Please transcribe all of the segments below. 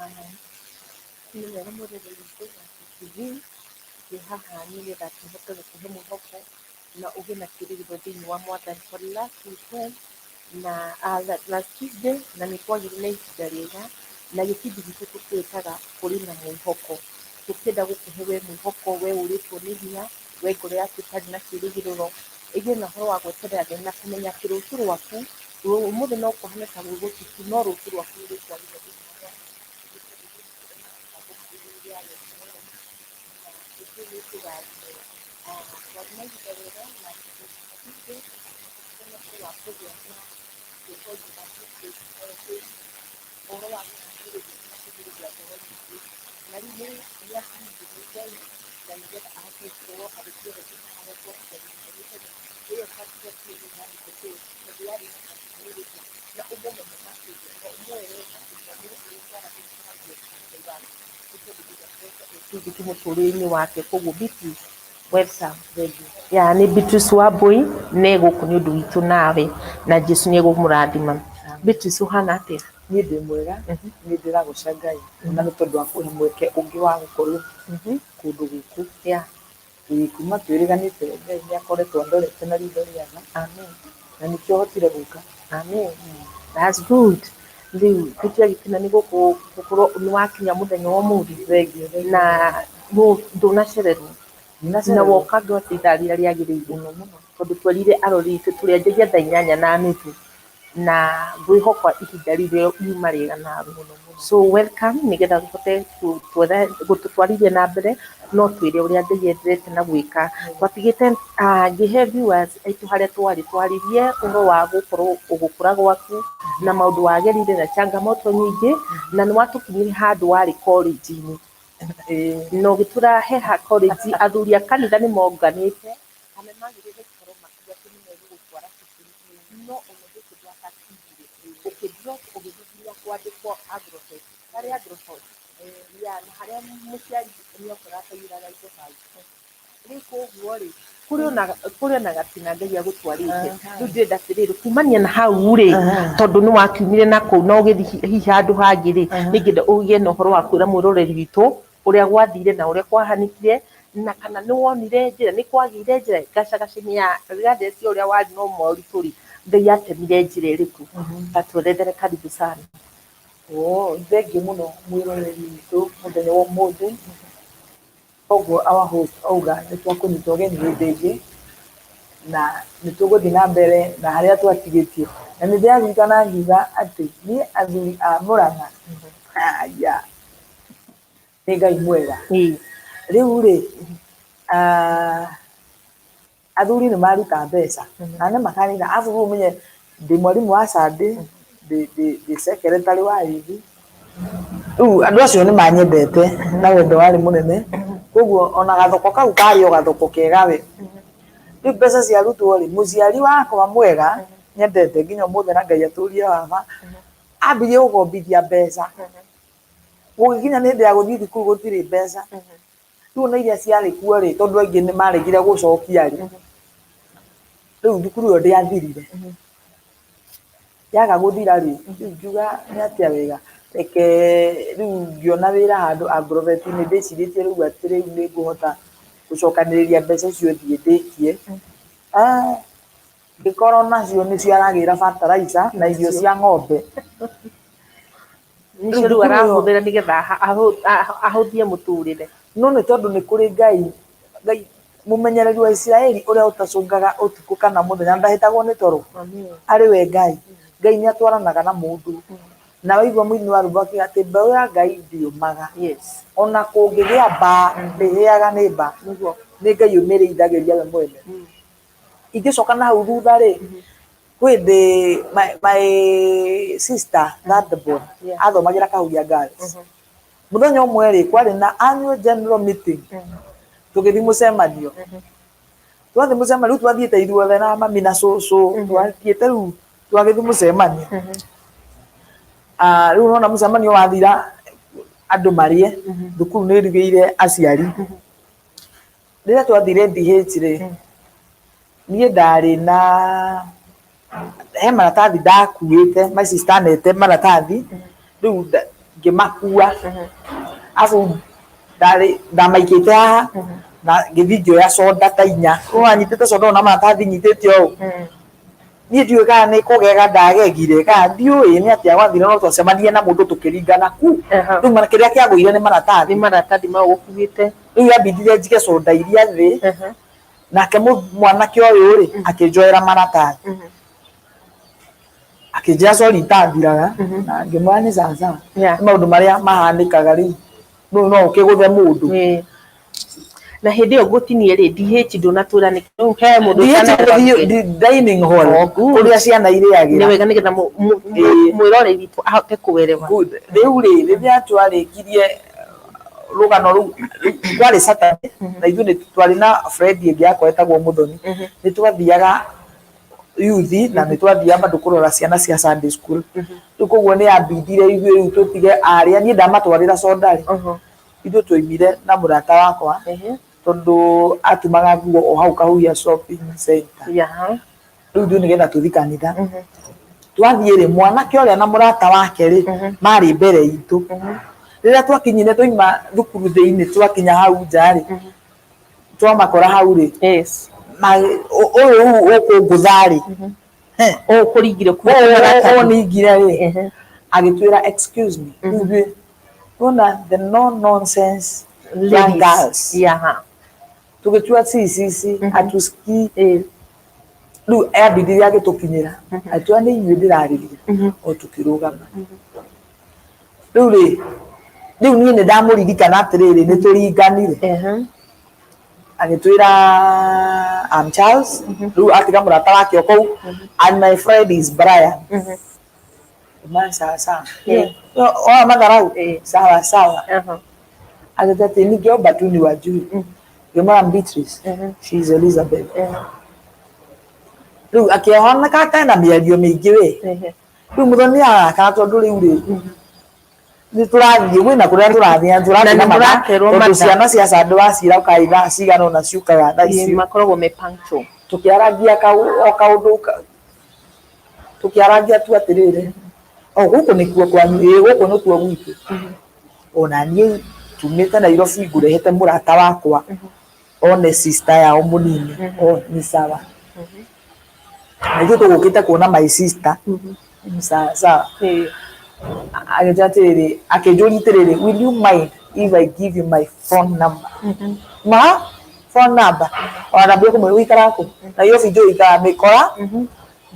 Nĩ wega mwĩroreri witũ wa CTV, twĩ haha nĩgetha tũhote gũkũhe mwĩhoko na ũgĩe na kĩĩrĩgĩrĩro thĩinĩ wa Mwathani. For the last weekend na last Tuesday na nĩ twagĩire na ihinda rĩega na gĩbindi gitũ tũkĩĩtaga kũrĩ na mwĩhoko. Tũkĩenda gũkũhe we mwĩhoko, we ũrĩtwo nĩ hinya, we ngoro yaku ĩtarĩ na kĩĩrĩgĩrĩro, ĩgĩe na ũhoro wa gweterera Ngai na kũmenya atĩ rũciũ rwaku, ũmũthĩ no kũhane ta gwĩ gũtuku, no rũciũ rwaku nĩ rũkwagĩra thĩinĩ wa Mwathani. Kĩngĩ mũtũrĩre-inĩ wake. Koguo Beatrice, welcome. Ya nĩ Beatrice Wambui nĩ gũkũ nĩ ũndũ witũ nawe na Jesu nĩ egũmũrathima. Beatrice, ũhana atĩa? Niĩ ndĩ mwega, nĩ ndĩragoca Ngai ona nĩ tondũ wa kũhe mweke ũngĩ wa gũkorwo kũndũ gũkũ. Ĩĩ kuma twĩrĩganĩte Ngai nĩ akoretwo andorete na ritho rĩa tha. Amen. Na nĩkĩo hotire gũka. Amen. That's good. Rĩu tũtiagĩkena nĩ gũkũ gũkorwo nĩ wakinya mũthenya wa ũmũthĩ. Thengiũ, thengiũ. Na ndũnacererwo. Na woka ngwate ithaa rĩrĩa rĩagĩrĩire. Mũno mũno. Tondũ twerire arori aitũ tũrĩanjagia thaa 8:30 na ngwĩhoka ihinda rĩu riuma rĩega nawe. So welcome nĩgetha ũhote gũtũtwarithia na mbere no twĩre ũrĩa Ngai endete na gwĩka. Twatigĩte ngĩhe viewers aitũ harĩa twarĩ, twaririe ũhoro wa gũkorwo gũkũra gwaku na maũndũ wagerire na changamoto nyingĩ na nĩ watũkinyirie handũ warĩ college-inĩ. Na ũgĩtwĩra he ha college athuri a kanitha nĩ monganĩte kana magĩrĩire gũkorwo makiuga atĩ nĩ megũgũtwara cukuru no ona ũndũ ũcio ndwasucceedire. Ũkĩ drop ũgĩthiĩ nginya kwandĩkwo Agrovet. Harĩ Agrovet? Yeah, na harĩa mũciari nĩ okaga akaiyũraga indo hau. Rĩu koguo rĩ, kũrĩ ona gatina Ngai agũtwarĩte. Rĩu ndĩrenda atĩrĩrĩ, kumania na hau rĩ, tondũ nĩ wakiumire na kũu na ũgĩthiĩ hihi handũ hangĩ rĩ, nĩngĩenda ũgĩe na ũhoro wa kwĩra mwĩroreri witũ ũrĩa gwathire na ũrĩa kwahanĩkire na kana nĩ wonire njĩra, nĩ kwagĩire njĩra gacagaca-inĩ ya regardless ya ũrĩa warĩ na moritũ rĩ, Ngai atemire njĩra ĩrĩkũ? Atuerethere karibu sana. Oh, thengiũ mũno mwĩroreri witũ mũthenya wa ũmũthĩ. Koguo our host auga nĩ twakũnyita ũgeni hĩndĩ ĩngĩ na nĩ tũgũthiĩ na mbere na harĩa twatigĩtie. Na nĩ ndĩraririkana ngiuga atĩ niĩ athuri a Mũrang'a, aya, nĩ Ngai mwega. Rĩu rĩ, athuri nĩ maruta mbeca na nĩ makanitha arabu rĩu ũmenye ndĩ mwarimũ wa Sunday, ndĩ secretary wa youth. Rĩu andũ acio nĩ manyendete na wendo warĩ mũnene, koguo ona gathoko kau karĩ o gathoko kega we. Rĩu mbeca ciarutwo rĩ, mũciari wakwa mwega nyendete nginya ũmũthĩ na Ngai atũrie baba, ambirie gũkombithia mbeca. Gũgĩkinya nĩ hĩndĩ ya gũthiĩ thukuru gũtirĩ mbeca. Rĩu ona iria ciarĩ kuo rĩ, tondũ aingĩ nĩ maregire gũcokia rĩ, rĩu thukuru ĩyo ndĩathirire. Yaga gũthira rĩ, rĩu ngiuga nĩ atĩa wega, reke rĩu ngĩona wĩra handũ Agrovet-inĩ ndĩcirĩtie rĩu atĩ rĩu nĩ ngũhota gũcokanĩrĩria mbeca icio thiĩ ndĩkie. Ngĩkorwo nacio nĩcio aragĩra fertilizer na irio cia ng'ombe. Nĩcio rĩu arahũthĩra nĩgetha ahũthie mũtũrĩre. No nĩ tondũ nĩ kũrĩ Ngai, Ngai mũmenyereri wa Isiraeli ũrĩa ũtacũngaga ũtukũ kana mũthenya ndahĩtagwo nĩ toro, arĩ we Ngai. Ngai nĩ atwaranaga na mũndũ. Na waigua mũini wa rwĩmbo akiuga atĩ mbeũ ya Ngai ndĩũmaga. Ona kũngĩgĩa mbaa, ndĩhĩaga nĩ mbaa. Nĩ Ngai ũmĩrĩithagĩria we mwene. Ingĩcoka na hau thutha rĩ, kwĩ hĩndĩ my sister third born athomagĩra Kahuhia Girls. Mũthenya ũmwe rĩ, kwarĩ na annual general meeting, tũgĩthiĩ mũcemanio. Twathiĩ mũcemanio, rĩu twathiĩte ithuothe na mami na cũcũ, twathiĩte rĩu twagĩthiĩ mũcemanio. Rĩu nĩwona mũcemanio wathira andũ marĩe, thukuru nĩ ĩrugĩire aciari. Rĩrĩa twathire DH rĩ, niĩ ndarĩ na he maratathi ndakuĩte, my sister anete maratathi, rĩu Ngĩmakua, arabu ndarĩ ndamaikĩte haha na ngĩthiĩ ngĩoya soda ta inya. Wanyitĩte soda ona maratathi nyitĩte ũũ. Niĩ ndiũĩ kana nĩ kũgega ndagegire kana ndiũĩ nĩ atĩa gwathire, no twacemanirie na mũndũ tũkĩringana ku. Rĩu kĩrĩa kĩagũire nĩ maratathi. Nĩ maratathi mau ũkuĩte. Rĩu yambindire njige soda iria thĩ, nake mwanake ũyũ rĩ akĩnjoera maratathi. Akĩnjĩra sorry itathiraga, na ngĩmwĩra nĩ sawa sawa. Nĩ maũndũ marĩa mahanĩkaga rĩu. Rĩu no ũkĩgũthe mũndũ. Na hĩndĩ ĩyo ngũtinie rĩ, DH ndũnatwĩra nĩkĩ rĩu he mũndũ DH ũtana- gũthiĩ dining hall. Oh, good. Kũrĩa ciana irĩagĩra. Nĩ wega nĩgetha mwĩroreri witũ ahote kũerewa. Good. Rĩu rĩ, rĩrĩa twarĩkirie rũgano rũu, kwarĩ Saturday, na ithuĩ nĩ twarĩ na friend ĩngĩ yakwa ĩtagwo Mũthoni. Nĩ twathiaga youth na nĩ twathiaga bado kũrora ciana cia Sunday school. Rĩu koguo nĩ yambindire ithuĩ rĩu tũtige arĩa niĩ ndamatwarĩra soda rĩ, ithuĩ twaimire na mũrata wakwa tondũ atumaga nguo o hau Kahuhia shopping center. Rĩu ithuĩ nĩgetha tũthiĩ kanitha. Twathiĩ rĩ, mwanake ũrĩa na mũrata wake rĩ, marĩ mbere itũ. Rĩrĩa twakinyire twaima thukuru thĩinĩ twakinya hau nja rĩ, twamakora hau rĩ, ũyũ rĩu ũkũngũtha rĩ, Ũũ kũringire kuo. Ũũ ningire rĩ, agĩtwĩra excuse me. Rĩu ithuĩ tuona the no nonsense young girls. Tũgĩtua CCC atusikii. Rĩu ambindire agĩtũkinyĩra, agĩtwĩra nĩ inyuĩ ndĩrarĩria, o tũkĩrũgama. Rĩu rĩ, rĩu niĩ nĩ ndamũririkana atĩrĩrĩ, nĩ tũringanire. Agĩtwĩra I'm Charles, rĩu atiga mũrata wake o kũu, and my friend is Brian. Ma sawa sawa. Oya matharau, sawa sawa. Agĩtwĩra atĩ ningeomba tu niwajue. Ngĩmwĩra I'm Beatrice, she is Elizabeth. Rĩu akĩoneka ta ena mĩario mĩingĩ we. Rĩu Mũthoni arakara tondũ rĩu rĩ, nĩ tũrathiĩ gwĩna kũrĩa tũrathiĩ na tũrathiĩ Na na nĩ mathaa mũrakerwo tondũ mathaa. Ciana cia Sunday waciĩra ũkai thaa cigana ũna ciũkaga thaa icio. Makoragwo me punctual. Tũkĩarangia o kaũndũ tũkĩarangia tu atĩrĩrĩ, o gũkũ nĩkuo kwanyu, ĩĩ gũkũ nĩkuo gwitũ. Ona niĩ tumĩte Nairobi ngũrehete mũrata wakwa one sister yao mũnini, o nĩ sawa. Na ithuĩ tũgũkĩte kuona my sister, nĩ sawa sawa. Agĩnjĩra atĩrĩrĩ, akĩnjũria atĩrĩrĩ, will you mind if I give you my phone number? Ma phone number? Ona ndambia kũmwĩra ũikaraga kũ? Nairobi njũĩ ũikaraga mĩkora,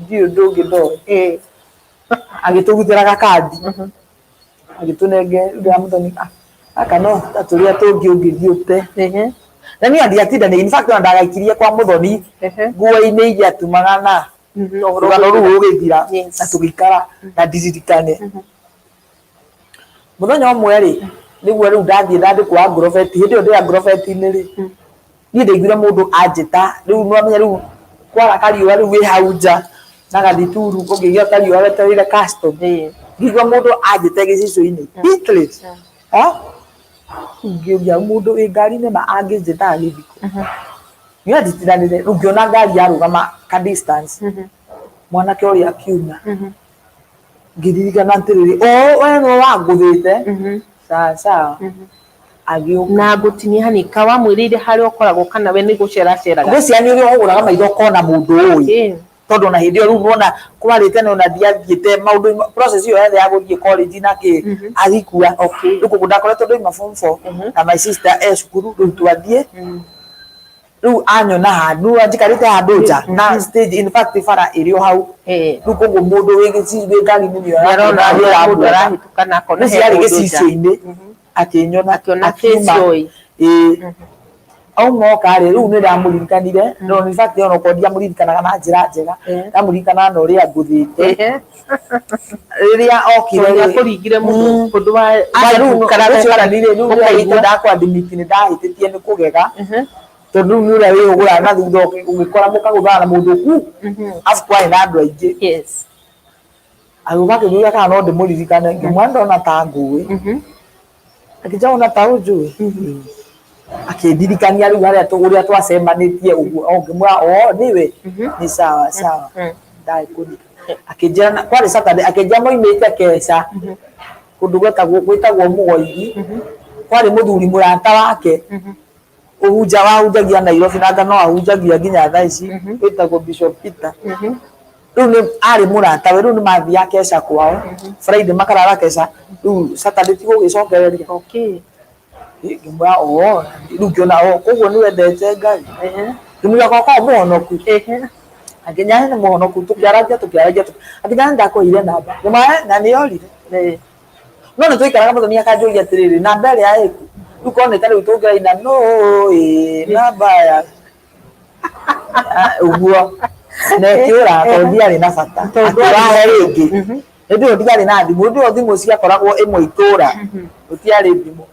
ndiũĩ ũndũ ũngĩ ndoĩ. Agĩtũrutĩra gakandi, agĩtũnenge rĩu Mũthoni, ah, gaka no ta tũrĩa tũngĩ ũngĩthiĩ ũte. Na niĩ ndiatindanĩire, in fact ona ndagaikirie kwa Mũthoni nguo-inĩ iria atumaga na rũgano rũu rũgĩthira na tũgĩikara na ndiririkane. Mũthenya ũmwe rĩ, nĩguo rĩu ndathiĩ ndandĩkwo Agrovet, hĩndĩ ĩyo ndĩ Agrovet-inĩ rĩ, niĩ ndaiguire mũndũ anjĩta, rĩu nĩwamenya rĩu kwara kariũa rĩu wĩ hau nja na gathituru ũngĩgĩa kariũa wetereire custom. Ngĩigua mũndũ anjĩta gĩcicio-inĩ, Beatrice, ha? Ngĩũria mũndũ wĩ ngari-inĩ ma angĩnjĩta agĩthiĩ kũ? Niĩ anjĩtiranire, rĩu ngĩona ngari yarũgama ka distance, mwanake ũrĩa akiuma. Ngĩririkana atĩrĩrĩ, o we nĩwe wangũthĩte, sawa sawa. Agĩũka. Na ngũtinie hanini, ka wamwĩrĩire harĩa ũkoragwo kana we nĩ gũceraceraga? Ngwĩciria nĩ ũrĩa ũhũgũraga maitho ũkona mũndũ ũĩ. Tondũ ona hĩndĩ ĩyo rĩu nĩwona kwarĩte na ona ndiathiĩte maũndũ process ĩyo yothe ya gũthiĩ college na kĩ agĩkua. Rĩu koguo ndakoretwo ndoima form four na my sister e cukuru, rĩu twathiĩ, rĩu anyona handũ njikarĩte handũ nja na stage, in fact bara ĩrĩ o hau. Rĩu koguo mũndũ wĩ wĩ ngari-inĩ nĩ Nĩarona arona mũndũ arahĩtũka na akona rĩu he ciarĩ mũndũ nja. gĩcicio-inĩ akĩnyona. Akĩona akiuma. face oĩ. Ĩĩ, auma oka rĩ, rĩu nĩ ndamũririkanire, no in fact ona okorwo ndiamũririkanaga na njĩra njega, ndamũririkanaga na ũrĩa angũthĩte rĩrĩa okire Tondũ rĩ. nĩakũringire mũndũ ũndũ wa Aca rĩu waikaraga ũcio ona nĩ rĩu ũkaigua. ndakwadimiti nĩ ndahĩtĩtie nĩ kũgega, tondũ rĩu nĩ ũrĩa wĩhũgũraga na thutha ũgĩkora mũkagũthana na mũndũ ku arabu kwarĩ na andũ aingĩ. Agĩũka akĩnjũria kana no ndĩmũririkane, ngĩmwĩra ndona ta ngũĩ. Akĩnjĩra ona ta ũnjũĩ. Akĩndirikania rĩu harĩa ũrĩa twacemanĩtie ũguo, o ngĩmwĩra o nĩwe, nĩ sawa sawa. Ndarĩ kũririkana. Akĩnjĩra kwarĩ Saturday, akĩnjĩra moimĩte keca. Kũndũ gwĩtagwo Mũgoigi, kwarĩ mũthuri mũrata wake ũhunja wahunjagia Nairobi, na anga no ahunjagia nginya thaa ici, wĩtagwo Bishop Peter. Rĩu nĩ arĩ mũratawe, rĩu nĩ mathiaga keca kwao Friday, makarara keca, rĩu Saturday ti gũgĩcokereria. Ngĩmwĩra, oo, rĩu ngĩona o koguo nĩ wendete Ngai. Ngĩmwĩra gwakwa mũhonoku. Akĩnjĩra nĩ mũhonoku, tũkĩarangia tũkĩarangia, akĩnjĩra nĩ ndakũheire namba, ngĩmwĩra na nĩ yorire. No nĩ twaikaraga mũthoni akanjũria atĩrĩrĩ, namba ĩrĩa ĩku rĩu korwo nĩ ta rĩu tũngĩraina no ĩ namba ya ũguo na ĩkĩũra tondũ ndiarĩ na bata, akĩrahe rĩngĩ. Hĩndĩ ĩyo ndiarĩ na thimũ, hĩndĩ ĩyo thimũ ciakoragwo ĩmwe itũra, gũtiarĩ thimũ.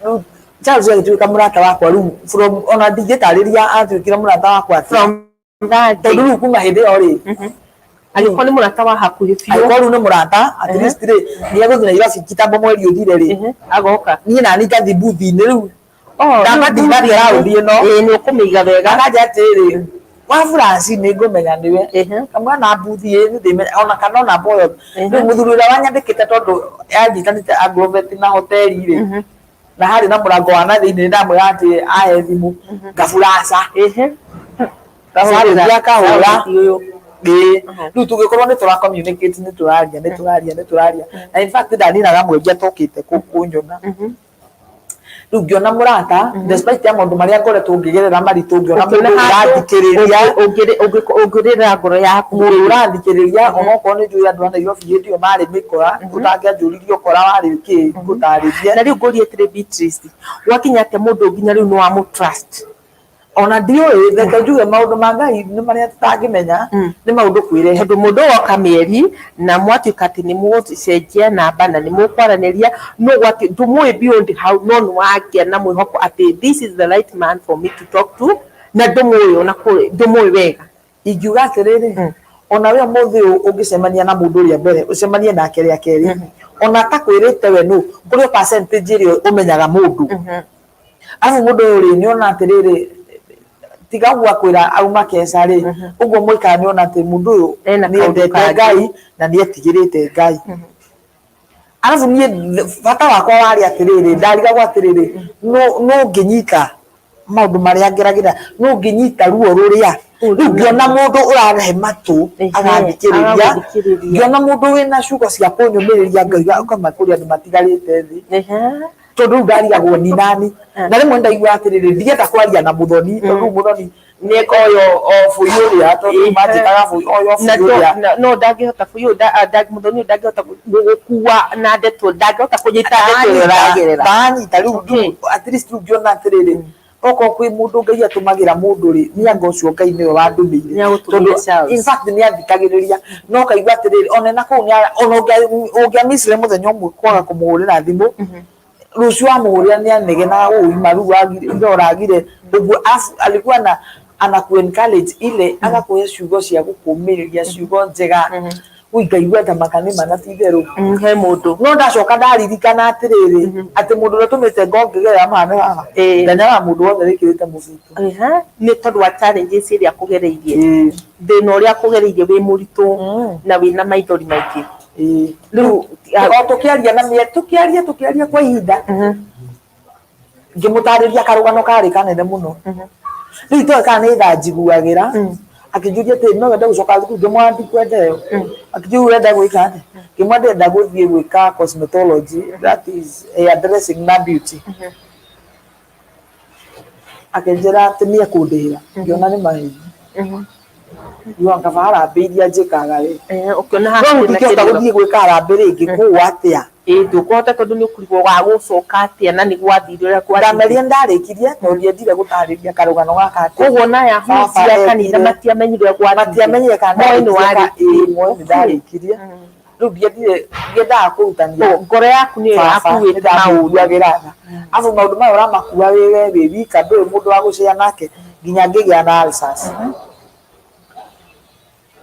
Rĩu Charles agĩtuĩka mũrata wakwa rĩu from, ona ndingĩtarĩria atuĩkire mũrata wakwa atĩa. Tondũ rĩu kuma hĩndĩ ĩyo rĩ, Angĩkorwo nĩ mũrata wa hakuhĩ biũ, angĩkorwo rĩu nĩ mũrata, at least rĩ, nĩ egũthiĩ Nairobi kitambo mweri ũthire rĩ, agoka. Niĩ nani ngathiĩ mbuthi-inĩ rĩu. Oh, Ndamba rĩu ndinathiĩ raũndi ĩno. Ĩĩ, nĩ ũkũmĩiga wega. Akanja atĩrĩrĩ, wa furaci nĩ ngũmenya nĩwe. Kamwĩra na mbuthi ĩ nĩ ndĩmenya ona kana ona mboyo. Rĩu mũthuri ũrĩa wanyandĩkĩte tondũ yanyitanĩte Agrovet na hoteli rĩ, na harĩ na mũrango wa na thĩinĩ, nĩ ndamwĩra atĩ ahe thimũ ngaburaca. Sarĩria akahũra. Ĩĩ, rĩu tũgĩkorwo nĩ tũra communicate, nĩ tũraria, nĩ tũraria, nĩ tũraria, na in fact ndaninaga mweri atokĩte kũnyona. Rĩu ngĩona mũrata, despite ya maũndũ marĩa ngoretwo ngĩgerera maritũ, ngĩona mũndũ ũrathikĩrĩria. Ũngĩrĩra ngoro yaku. Mũndũ ũrathikĩrĩria, onokorwo nĩ njũĩ andũ a Nairobi hĩndĩ ĩyo marĩ mĩkora, ũtangĩanjũririe ũkora warĩ kĩ, ngũtarĩrie. Na rĩu ngũrie atĩrĩ Beatrice, gwakinya atĩa mũndũ nginya rĩu nĩ wamũ trust? Ona ndiũĩ, reke njuge maũndũ ma Ngai nĩ marĩa tũtangĩmenya, nĩ maũndũ kwĩrehe. Tondũ mũndũ woka mĩeri na mwatuĩka atĩ nĩ mũgũcenjia namba na nĩ mũkwaranĩria, no gwati ndũmũĩ beyond hau, no nĩ wagĩa na mwĩhoko atĩ this is the right man for me to talk to, na ndũmũĩ ona kũrĩ ndũmũĩ wega. Ingiuga atĩrĩrĩ, ona we ũmũthĩ ũyũ ũngĩcemania na mũndũ ũrĩa mbere, ũcemanie nake rĩa kerĩ, ona atakwĩrĩte we nũ, kũrĩ o percentage ĩrĩa ũmenyaga mũndũ. Arabu mũndũ ũyũ rĩ, nĩ ona atĩrĩrĩ, tiga ũguo akwĩra auma keca rĩ, ũguo mũikara nĩ ona atĩ mũndũ ũyũ Ena nĩ kaũndũ endete kangĩ. Ngai na nĩ etigĩrĩte Ngai. Arabu niĩ bata wakwa warĩ atĩrĩrĩ, ndarigagwo atĩrĩrĩ, nũ ũngĩnyita maũndũ marĩa ngeragĩra, nũ ũngĩnyita ruo rũrĩa. Rĩu ngĩona mũndũ ũrahe matũ agathikĩrĩria, Agagũthikĩrĩria. Ngĩona mũndũ wĩna ciugo cia kũnyũmĩrĩria, ngaiga ũkama kũrĩ andũ matigarĩte thĩ. Tondũ rĩu ndarigagwo ni nani, na rĩmwe ndaigua atĩrĩrĩ, ndienda kwaria na mũthoni, tondũ rĩu mũthoni nĩ oyo o bũi ũrĩa, tondũ rĩu manjĩtaga bũi, oyo Na bũi ũrĩa. No ndangĩhota bũi ũyũ, mũthoni ũyũ ndangĩhota gũgũkua na ndeto, ndangĩhota kũnyita ndeto ĩrĩa ũragerera. Ndanyita rĩu, at least rĩu ngĩona atĩrĩrĩ, okorwo kwĩ mũndũ Ngai atũmagĩra mũndũ rĩ, nĩ anga ũcio Ngai nĩwe wandũmĩire. Nĩagũtũmĩire Tondũ, Charles. in fact nĩ athikagĩrĩria, no kaigua atĩrĩrĩ, ona na kũu ona ũngĩamicire mũthenya ũmwe kwaga kũmũhũrĩra thimũ, rũciũ wamũhũrĩra nĩ anegenaga, ũima rĩu wagire, ira ũragire ũguo. Alikuwa na anaku encourage ile agakũhe ciugo cia gũkũmĩrĩria, ciugo njega. Ui, ngaigua ta maka nĩ ma na ti itherũ. He mũndũ. No ndacoka ndaririkana atĩrĩrĩ, atĩ mũndũ ũrĩa ũtũmĩte ngorwo ngĩgerera maya nĩ baba. Nganyarara mũndũ wothe wĩkĩrĩte mũbuto. Nĩ tondũ wa challenges ĩrĩa akũgereirie, thĩna ũrĩa akũgereirie wĩ mũritũ na wĩna maithori maingĩ. Rĩu o tũkĩaria na mĩe tũkĩaria tũkĩaria kwa ihinda, ngĩmũtarĩria karũgano karĩ kanene mũno. Rĩu itoĩ kana nĩ tha njiguagĩra, akĩnjũria atĩrĩ, no wende gũcoka thukuru? Ngĩmwĩra ndikwenda ĩyo. Akĩnjũria ũrenda gwĩka atĩa? Ngĩmwĩra ndĩrenda gũthiĩ gwĩka cosmetology, that is hair dressing na beauty. Akĩnjĩra atĩ nĩ ekũndĩhĩra. Ngĩona nĩ maheni. Ngiuga kaba harambĩ iria njĩkaga rĩ. Ũkĩona No rĩu haha kwĩna ndingĩhota kĩrĩro. Gũthiĩ gwĩka harambĩ rĩngĩ kũu atĩa? Ĩĩ, ndũkũhota tondũ nĩ ũkũrigwo wa gũcoka atĩa na nĩ gwathire ũrĩa gwathire. Ndameria ndarĩkirie tondũ ndiendire gũtarĩria karũgano gaka atĩ Koguo na aya baba ahunjia a kanitha ekire. Matiamenyire ũrĩa gwathire. Matiamenyire kana Moĩ nĩ ndarĩkirie warĩkirie. ĩĩ, moĩ nĩ ndarĩkirie. Rĩu ndiendire, ndiendaga kũrutania. Ngoro yaku nĩyo Baba yakuĩte maũndũ. Nĩndamũiguagĩra tha. Arabu maũndũ maya ũramakua wĩ we wĩ wika, ndũrĩ mũndũ wa gũcea nake, nginya ngĩgĩa na ulcers.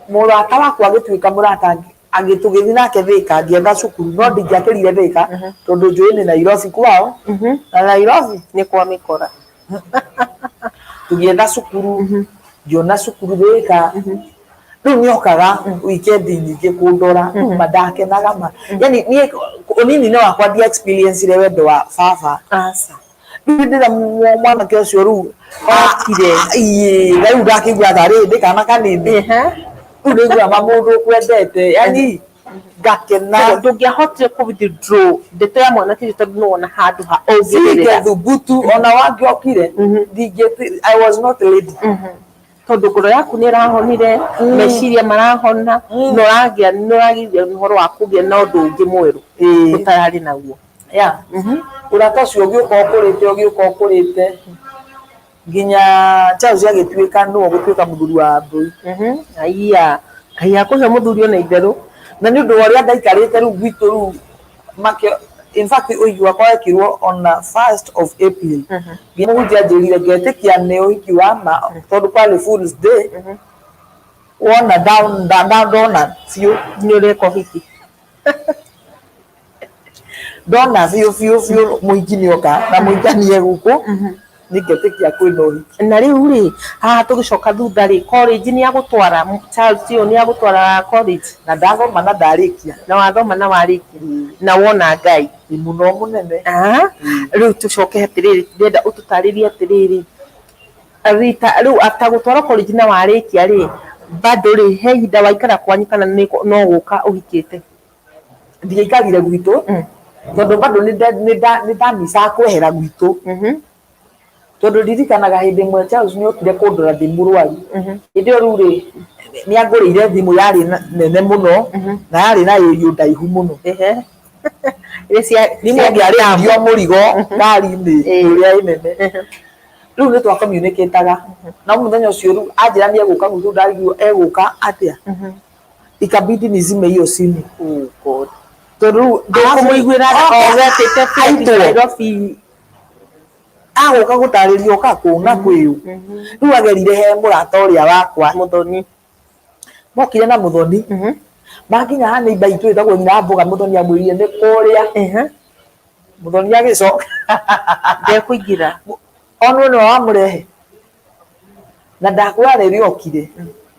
Mũrata wakwa agĩtuĩka mũrata, tũgĩthiĩ nake Thika, ngĩetha cukuru, no ndingĩakĩrire Thika tondũ njũĩ nĩ Nairobi kwao, na Nairobi nĩ kwa mĩkora. Tũgĩetha cukuru, ngĩona cukuru Thika. Rĩu nĩokaga weekend nyingĩ kũndora, ma ndakenaga ma, yani niĩ ũnini-inĩ wakwa ndia experience ire wendo wa baba. Aca. Rĩu hĩndĩ ĩrĩa mwanake ũcio rĩu okire, ĩĩ, na rĩu ndakĩigua tarĩ ndĩ kana kanini, rĩu ndĩiguaga ma mũndũ ũkwendete, yani ngakena. Ndũngĩahotire kũ withdraw ndeto ya mwanake ũcio tondũ nĩwona handũ ha ũngĩrĩra. Singethubutu ona wangĩokire, ndingĩ, I was not ready. Tondũ ngoro yaku nĩ ĩrahonire, meciria marahona, na ũragĩa, nĩ ũragĩire ũhoro wa kũgĩa na ũndũ ũngĩ mwerũ ũtararĩ naguo. Yeah. Ũrata ũcio ũgĩũka ũkũrĩte, ũgĩũka ũkũrĩte nginya Charles agĩtuĩka nĩwe ũgũtuĩka mũthuri wa Mbũi. Aiya, Ngai akũhe mũthuri ona itherũ. Na nĩ ũndũ wa ũrĩa ndaikarĩte rĩu gwitũ rĩu makĩ, in fact ũhiki wakwa wekirwo on the 1st of April. Nginya mũhunjia anjĩrire ngetĩkia nĩ ũhiki wa ma tondũ kwarĩ Fools Day. Wona ndona biũ nĩ ũreka ũhiki. Ndona biũ biũ biũ mũhiki nĩ oka na mũhikanie gũkũ, nĩ ngetĩkia kwĩna ũhiki. Na rĩu rĩ, haha tũgĩcoka thutha rĩ, college nĩ agũtwara, Charles ũyũ nĩ agũtwara college? Na ndathoma na ndarĩkia. Na wathoma na warĩkia na wona Ngai. Ĩ mũno mũnene. Rĩu tũcoke atĩrĩrĩ, ndĩrenda ũtũtarĩrie atĩrĩrĩ, rita rĩu after gũtwarwo college na warĩkia rĩ, bado rĩ, he ihinda waikara kwanyu kana no gũka ũhikĩte? Ndiaikarire gwitũ tondũ bado nĩ ndamicaga kwehera gwitũ, tondũ ndirikanaga hĩndĩ ĩmwe Charles nĩ okire kũndora ndĩ mũrwaru. Hĩndĩ ĩyo rĩu rĩ, nĩ angũrĩire thimũ yarĩ nene mũno na yarĩ na ĩriũ ndaihu mũno. Thimũ ĩngĩarĩhirio mũrigo ngari-inĩ ĩrĩa ĩnene. Rĩu nĩ twa communicate-aga na mũthenya ũcio rĩu anjĩra nĩ egũka gwitũ, ndarigwo egũka atĩa, ikabidi nizime hiyo simu. Oh God. Tondũ rĩu ndũkũmũiguĩra ogetĩte aitwo. Nairobi. Agũka gũtarĩria ũka kũ na kwĩũ. Rĩu agerire he mũrata ũrĩa wakwa. Mũthoni. Mokire na Mũthoni, makinya ha neighbor itũ ĩtagwo nyina wa Mboga, Mũthoni amwĩrire nĩ kũrĩa. Mũthoni agĩcoka. Ndekũingĩra. Onwo nĩwe wamũrehe na ndakwĩra rĩrĩa okire,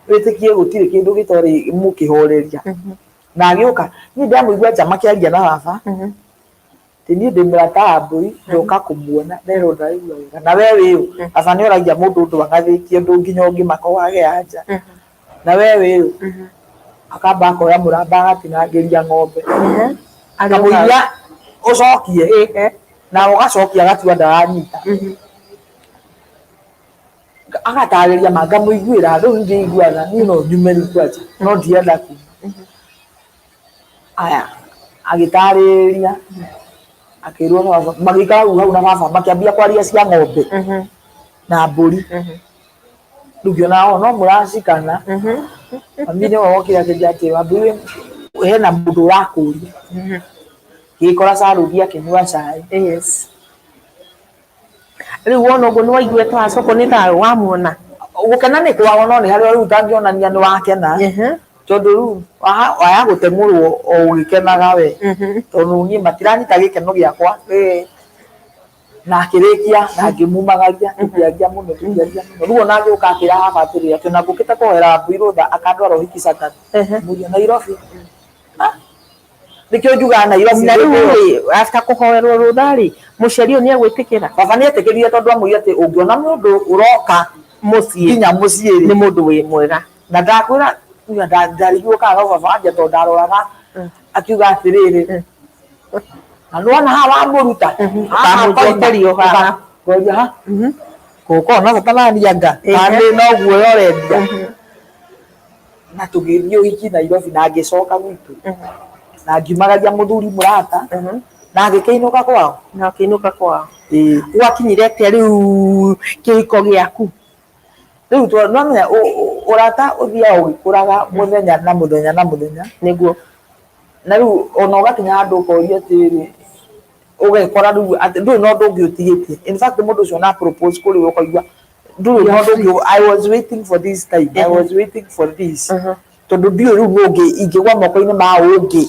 wĩtĩkie gũtirĩ kĩndũ gĩtarĩ mũkĩhoreria na agĩũka. Niĩ ndamũigua nja makĩaria na baba atĩ niĩ ndĩ mũrata wa Mbũi, ndoka kũmuona, nderwo ndaraigua wega na we wĩũ. Baba nĩ oragia mũndũ ũndũ ang'athĩtie ũndũ nginya ũngĩmaka wage anja. Na we wĩũ, akamba akoya mũramba agatinangĩria ng'ombe kamũiria ũcokie, na ũgacokia agatua ndaranyita, agatarĩria ma ngamũiguĩra. Rĩu ndĩiguaga niĩ no nyume rĩu kwanja, no ndienda kuma. Aya, agĩtarĩria, akĩrwo baba, magĩikara rĩu hau na baba makĩambia kwaria cia ng'ombe na mbũri. Rĩu ngĩona o no mũracikana. Mami nĩwe wokire akĩnjĩra atĩ, "Wambui, hena mũndũ ũrakũria." Ngĩkora Sarũthi akĩnyua cai. Yes. Rĩu wona ũguo nĩ waiguire ta wacokwo nĩ thayũ wamuona? Gũkena nĩ kwao, no nĩ harĩa rĩu ũtangĩonania nĩ wakena, tondũ rĩu waya gũteng'ũrwo o ũgĩkenaga we, tondũ niĩ matiranyita gĩkeno gĩakwa. Na akĩrĩkia na ngĩmumagaria, tũkĩaria mũno, tũkĩaria mũno. Rĩu ona agĩũka akĩra baba atĩrĩrĩ, atĩ ona ngũkĩte kũhoera Wambui rũtha akandwara ũhiki Saturday. Mũria Nairobi. Ah, nĩkĩo njugaga Nairobi. Na rĩu rĩ, after kũhoerwo rũtha rĩ, mũciari ũyũ nĩ egwĩtĩkĩra? Baba nĩ etĩkĩrire, tondũ amwĩrire atĩ ũngĩona mũndũ ũroka mũciĩ nginya mũciĩ rĩ, nĩ mũndũ wĩ mwega. Na ndakwĩra ndarigirwo kana no baba wanjia, tondũ ndaroraga akiuga atĩrĩrĩ, na nĩwona haha wamũruta. Ũkamũnjokeria o haha. Ngoria ha gũkorwo na bata nani anga kana nĩ no guoya ũrendia. Na tũgĩthiĩ ũhiki Nairobi na ngĩcoka gwitũ na ngiumagaria mũthuri mũrata na agĩkĩinũka kwao. Na ũkĩinũka kwao. Ĩĩ. Gwakinyire atĩa rĩu kĩhiko gĩaku? Rĩu nĩwamenya ũrata ũthiaga ũgĩkũraga mũthenya na mũthenya na mũthenya. Nĩguo. Na rĩu ona ũgakinya handũ ũkoria atĩrĩrĩ, ũgekora rĩu atĩ ndũrĩ na ũndũ ũngĩ ũtigĩtie. In fact, mũndũ ũcio ona propose kũrĩ we ũkaigua ndũrĩ na ũndũ ũngĩ. I was waiting for this time, I was waiting for this, tondũ ndiũĩ rĩu nũ ũngĩ ingĩgwa moko-inĩ ma ũngĩ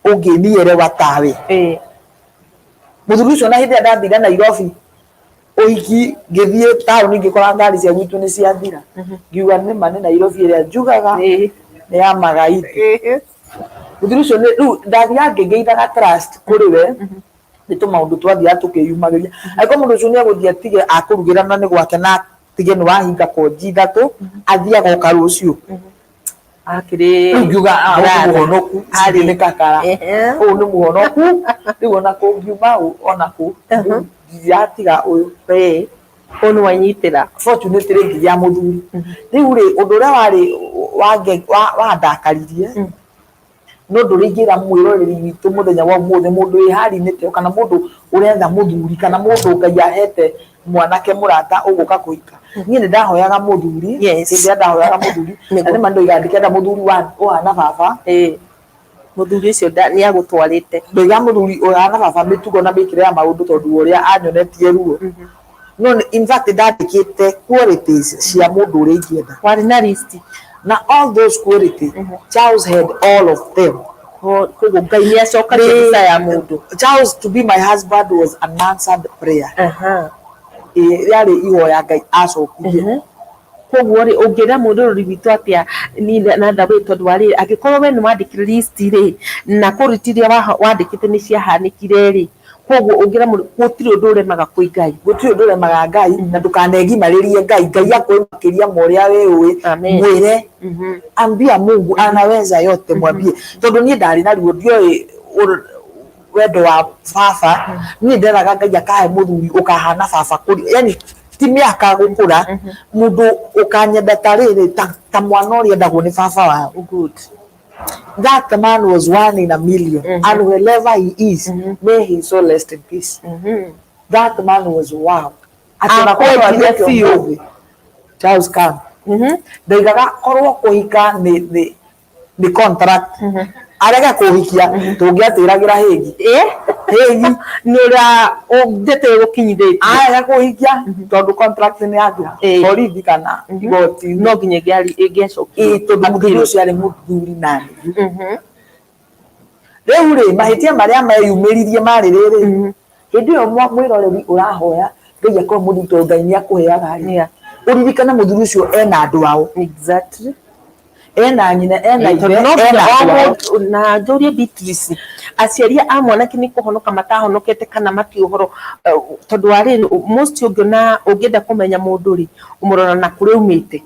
ũngĩnielewa tawe. Mũthuri ũcio na hĩndĩ ĩrĩa ndathire Nairobi. Ũhiki ngĩthiĩ taũni ngĩkora ngari cia gwitũ nĩ ciathira, ngiuga nĩ ma nĩ Nairobi ĩrĩa njugaga nĩ ya magaidi. Mũthuri ũcio nĩ rĩu ndathiaga ngĩngĩithaga trust kũrĩ we, nĩ tũmaũndũ twathiaga tũkĩyumagĩria. Angĩkorwo mũndũ ũcio nĩ egũthiĩ atige akũrugĩra na nĩ gwake na atige nĩ wahinga konji ithatũ, athiĩ agoka rũciũ. Akĩrĩ Rĩu ngiuga ah, ũyũ nĩ brother. mũhonoku, ici nĩ kakara. Ũyũ nĩ mũhonoku, rĩu ona kũngiuma ũ ona kũ, rĩu ndiratiga ũyũ. Ũyũ nĩ wanyitĩra. Fortunately ngĩgĩa mũthuri. Rĩu rĩ, ũndũ ũrĩa warĩ wandakaririe, no ũndũ ũrĩa ingĩra mwĩroreri witũ mũthenya wa ũmũthĩ, mũndũ wĩ hali-inĩ ta ĩyo, kana mũndũ ũretha mũthuri, kana mũndũ Ngai ahete mwanake mũrata ũgũka kũhika. Niĩ nĩ ndahoyaga mũthuri, hĩndĩ ĩrĩa ndahoyaga mũthuri, na nĩ ma ndoigaga ndikenda mũthuri ũhana baba. Mũthuri ũcio nĩ agũtwarĩte. Ndoigaga mũthuri ũhana baba mĩtugo na mĩkĩre ya maũndũ tondũ wa ũrĩa anyonetie ruo. No in fact ndandĩkĩte qualities cia mũndũ ũrĩa ingĩenda. Warĩ na list. Na all those quality, Charles had all of them. Koguo Ngai nĩ acokagia mbica ya mũndũ. Charles to be my husband was an answered prayer. Ĩĩ, rĩarĩ ihoya Ngai acokirie. Koguo rĩ, ũngĩra mwĩroreri witũ atĩa niĩ na the way, tondũ wa rĩrĩ, angĩkorwo we nĩ wandĩkire list rĩ, na quality iria wandĩkĩte nĩ ciahanĩkire rĩ, koguo ũngĩra mũndũ gũtirĩ ũndũ ũremaga kwĩ Ngai. Gũtirĩ ũndũ ũremaga Ngai, na ndũkanegimarĩrie Ngai. Ngai akũĩ makĩria ma ũrĩa wĩũĩ. Mwĩre, ambia Mungu anaweza yote, mwambie. Tondũ niĩ ndarĩ na ruo, ndioĩ wendo wa baba. Niĩ nderaga Ngai akahe mũthuri ũkahana baba kũri, yani ti mĩaka gũkũra, mũndũ ũkanyenda ta rĩrĩ ta mwana ũrĩa endagwo nĩ baba wao. Good. That man was one in a million, and wherever he is, may his soul rest in peace. That man was wow. Atĩ ona korwo Akwendire athiĩte biũ. ũmũthĩ, Charles come. Ndoigaga korwo kũhika nĩ contract, arege kũhikia tũngĩatĩragĩra hĩgi. Hĩgi. Nĩ ũrĩa ndeto ĩgũkinyithĩtie. Arega kũhikia tondũ contract nĩ yathira borithi kana igoti, no nginya ĩngĩacokire. Ĩĩ, tondũ mũthuri ũcio arĩ mũthuri na nuthu. Rĩu rĩ, mahĩtia marĩa meyumĩririe marĩ rĩrĩ, hĩndĩ ĩyo mwĩroreri ũrahoya Ngai akorwo mũthuri, tondũ Ngai nĩ akũheaga rĩ, ũririkane mũthuri ũcio ena andũ ao. Ena nyina, ena ithe, Tondũ no ena nginya o andũ ao. mũndũ, na njũrie Beatrice, aciari a mwanake nĩ kũhonoka matahonokete kana mati ũhoro, tondũ wa rĩrĩ, most ũngĩona ũngĩenda kũmenya mũndũ rĩ, ũmũrora na kũrĩa aumĩte,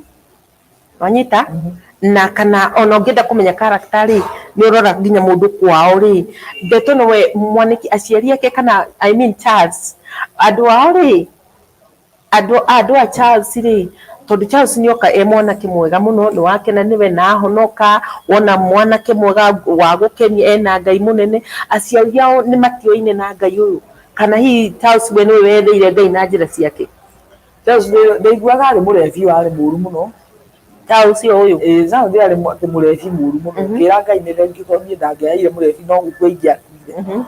wanyita, na kana ona ũngĩenda kũmenya character rĩ, nĩ ũrora nginya mũndũ kwao rĩ, ndeto no we mwanake aciari ake kana, I mean Charles, andũ ao rĩ, andũ a Charles rĩ, tondũ Charles nĩ oka e mwanake mwega mũno, nĩ wakena nĩwe na ahonoka, wona mwanake mwega wa gũkenia ena Ngai mũnene, aciari ao nĩ matioine na Ngai ũyũ, kana hihi Charles we nĩwe wetheire Ngai na njĩra ciake? Charles ndaiguaga arĩ mũrebi, warĩ mũru mũno. Charles ũyũ? Ĩĩ, Charles arĩ atĩ mũrebi mũru mũno. Ngĩra Ngai nĩ thengiũ tondũ niĩ ndangĩaheire mũrebi no gũkua ingĩakuire.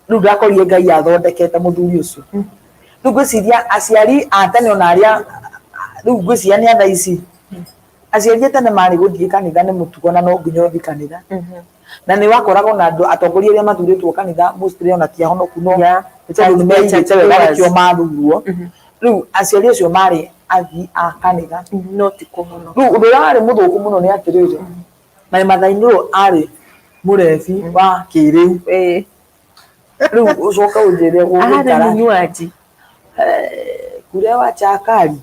Rĩu ndakorire Ngai athondekete mũthuri ũcio. Rĩu ngwĩciria aciari a tene ona arĩa rĩu ngwĩciria nĩ a thaa ici, aciari a tene marĩ gũthiĩ kanitha nĩ mũtugo na no nginya ũthiĩ kanitha. Na nĩ wakoraga ona andũ atongoria arĩa mathurĩtwo kanitha mostly ona ti ahonoku, no nĩ tondũ nĩ meiguĩte wega nĩkĩo mathurwo. Rĩu aciari acio marĩ athii a kanitha. No ti kũhonoka. Rĩu ũndũ ũrĩa warĩ mũthũku mũno nĩ atĩrĩrĩ, my mother-in-law arĩ mũrebi wa kĩrĩu. Rĩu ũcoke ũnjĩre Arĩ gũgũikara. mũnyuaji. Kulewa chakari.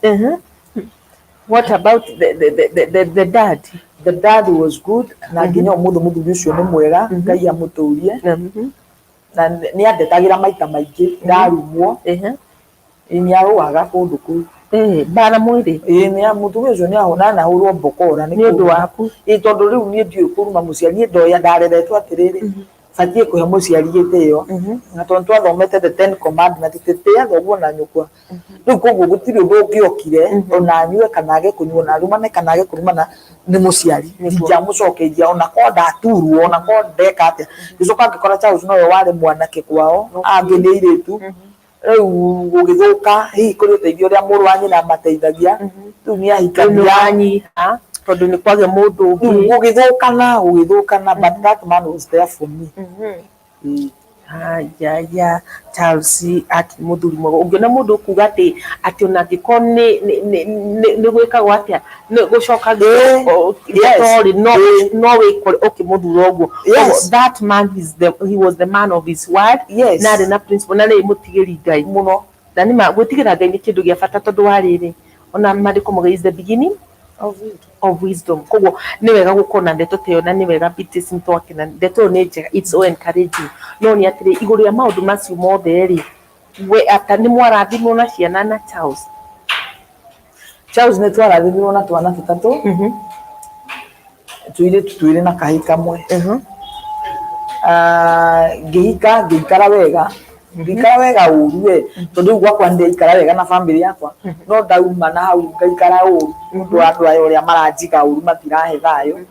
What about the dad? The dad was good, na nginya ũmũthĩ mũthuri ũcio nĩ mwega, Ngai amũtũrie. Na nĩ andetagĩra maita maingĩ ndarumwo. Ĩĩ, nĩ arũaga kũndũ kũu. Mbara mwĩrĩ. Ĩĩ, nĩ mũtumia ũcio nĩ ahũna anahũrwo mbokora nĩ ũndũ waku. Ĩĩ, tondũ rĩu niĩ ndiũĩ kũruma mũciari, niĩ ndoya ndareretwo atĩrĩrĩ, batiĩ kũhe mũciari gĩtĩo, na tondũ twathomete the Ten Commandments, tĩĩa thoguo na nyũkwa. Rĩu koguo gũtirĩ ũndũ ũngĩokire, ona anyue kana age kũnyua, ona arumane kana age kũrumana, nĩ mũciari. Ndingĩamũcokeirie ona korwo ndaturwo, ona korwo ndeka atĩa. Ngĩcoka ngĩkora Charles nowe warĩ mwanake kwao, angĩ nĩ airĩtu. Rĩu gũgĩthũka, hihi kũrĩ ũteithio ũrĩa mũrũ wa nyina amateithagia, rĩu nĩ ahikania. Wanyiha tondũ nĩ kwagĩa mũndũ ũngĩ. Rĩu gũgĩthũkana, gũgĩthũkana, but that man was there for me. Haya, Charles akĩ mũthuri mwega. Ũngĩona mũndũ ũkuga atĩ ona angĩkorwo nĩ gwĩkagwo atĩa, nĩ gũcokagia ndeto rĩ, no wĩkore ũkĩmũthura ũguo. That man is the, he was the man of his word. Na arĩ na principle, na nĩ mũtigĩri Ngai mũno. Na nĩ ma gwĩtigĩra Ngai nĩ kĩndũ gĩa bata, tondũ wa rĩrĩ, ona maandĩko mauga is the beginning of wisdom. Koguo nĩ wega gũkorwo na ndeto ta ĩyo, na nĩ wega Beatrice nĩ twakena, ndeto ĩyo nĩ njega, it's so encouraging. No nĩ atĩrĩ, igũrũ rĩa maũndũ macio mothe rĩ, we ata nĩ mwarathimwo na ciana na Charles? Charles, nĩ twarathimirwo na twana tũtatũ, tũirĩtu twĩrĩ na kahĩĩ kamwe. Ah, ngĩhika ngĩikara wega, ngĩikara wega ũru we, tondũ rĩu gwakwa nĩndaikara wega na bamĩrĩ yakwa, no ndauma na hau ngaikara ũru nĩ ũndũ wa andũ aya ũrĩa maranjiga ũru, matirahe thayũ.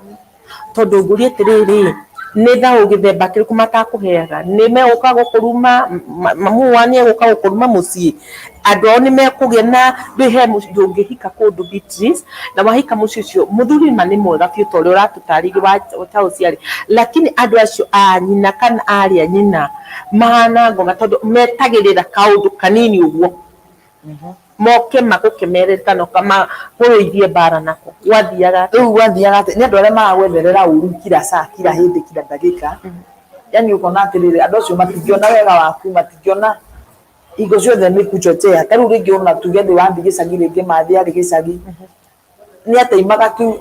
Tondũ ngũrie atĩrĩrĩ, nĩ thaũ gĩthemba kĩrĩkũ matakũheaga? Nĩ megũka gũkũruma? Mamu wa nĩ egũka gũkũruma mũciĩ? Andũ ao nĩ mekũgĩa na ndũĩ he mũciĩ ndũngĩhika kũndũ, Beatrice, na wahika mũciĩ ũcio mũthuri ma nĩ mwega biũ ta ũrĩa ũratũtarĩirie wa Charles arĩ, lakini andũ acio a nyina kana arĩ a nyina mahana ngoma, tondũ metagĩrĩra kaũndũ kanini ũguo moke magũkemerere kana makũrũithie mbara nako. Gwathiaga atĩa? Rĩu gwathiaga atĩ nĩ andũ arĩa maragwetherera ũru kila saa, kila hĩndĩ, kila ndagĩka. Yani ũkona atĩrĩrĩ, andũ acio matingĩona wega waku, matingĩona hingo ciothe nĩ kuchochea. Ta rĩu rĩngĩ ona tuge ndĩ wathiĩ gĩcagi, rĩngĩ mathi arĩ gĩcagi, nĩ ateimaga tu.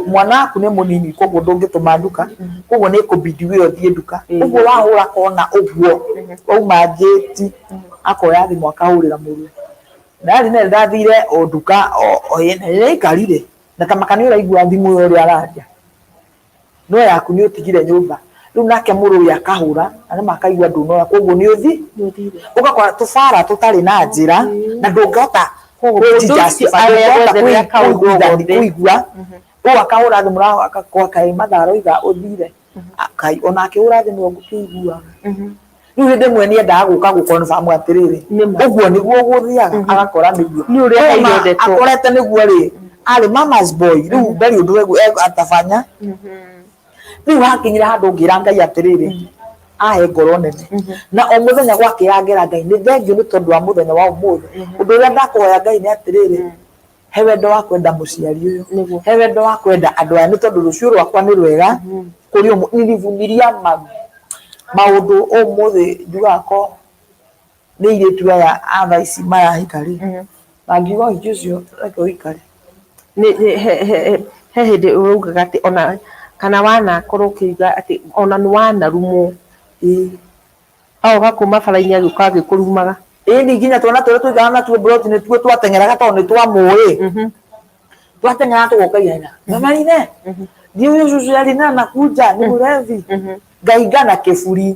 Mwana waku nĩ mũnini, koguo ndũngĩtũma nduka, koguo nĩ kũbidi we ũthiĩ nduka. Ũguo wahũra kona ũguo wauma ngĩti, akoya thimũ akahũrĩra mũrũ na rĩ ndathire o nduka o ĩne ĩikarire na tamaka nĩ ũraigua thimũ ĩyo ũrĩa araria, no yaku nĩ ũtigire nyũmba. Rĩu nake mũrũ ũyũ akahũra na nĩma akaigua ndũnoya, koguo nĩ ũthi ũgakora tũbara tũtarĩ na njĩra na ndũngĩhota Koguo mũndũ ũcio aregwetherera kaũndũ o gothe. Kũigua ũũ akahũra thimũ na akakwa kaĩ mathaa aroiga ũthire kai, ona akĩhũra thimũ ngũkĩiguaga. Rĩu hĩndĩ ĩmwe nĩ endaga gũka gũ-confirm atĩrĩrĩ, Nĩma. Ũguo nĩguo gũthiaga, agakora nĩguo. Nĩ ũrĩa No ona aheire ndeto. Akorete nĩguo rĩ, arĩ mama's boy, rĩu ndarĩ ũndũ atabanya. Rĩu hakinyire handũ ngĩra Ngai atĩrĩrĩ, ahe ngoro nene, na o mũthenya gwakĩra ngera Ngai nĩ thengiũ nĩ tondũ wa mũthenya wa ũmũthĩ. Ũndũ ũrĩa ndakũhoya Ngai nĩ atĩrĩrĩ, he wendo wa kwenda mũciari ũyũ, he wendo wa kwenda andũ aya, nĩ tondũ rũciũ rwakwa nĩ rwega kũrĩ ũmũ. Nilivumilia maũndũ ũmũthĩ njugaga ko nĩ airĩtu aya a thaa ici marahika rĩ, mangiuga ũhiki ũcio reke ũikare. He hĩndĩ ũraugaga atĩ ona kana wanakorwo ũkĩuga atĩ ona nĩ wanarumwo. Ĩĩ. Agoka kuma bara-inĩ agĩũka agĩkũrumaga. Ĩni, nginya twana tũrĩa tũikaraga natuo mburoti nĩtuo twateng'eraga tondũ nĩ twamũĩ. Twateng'eraga tũgoka ihenya, "Mama Rine, ndio huyo shushu ya Rina anakuja, ni mlevi." Ngahinga na kĩburi,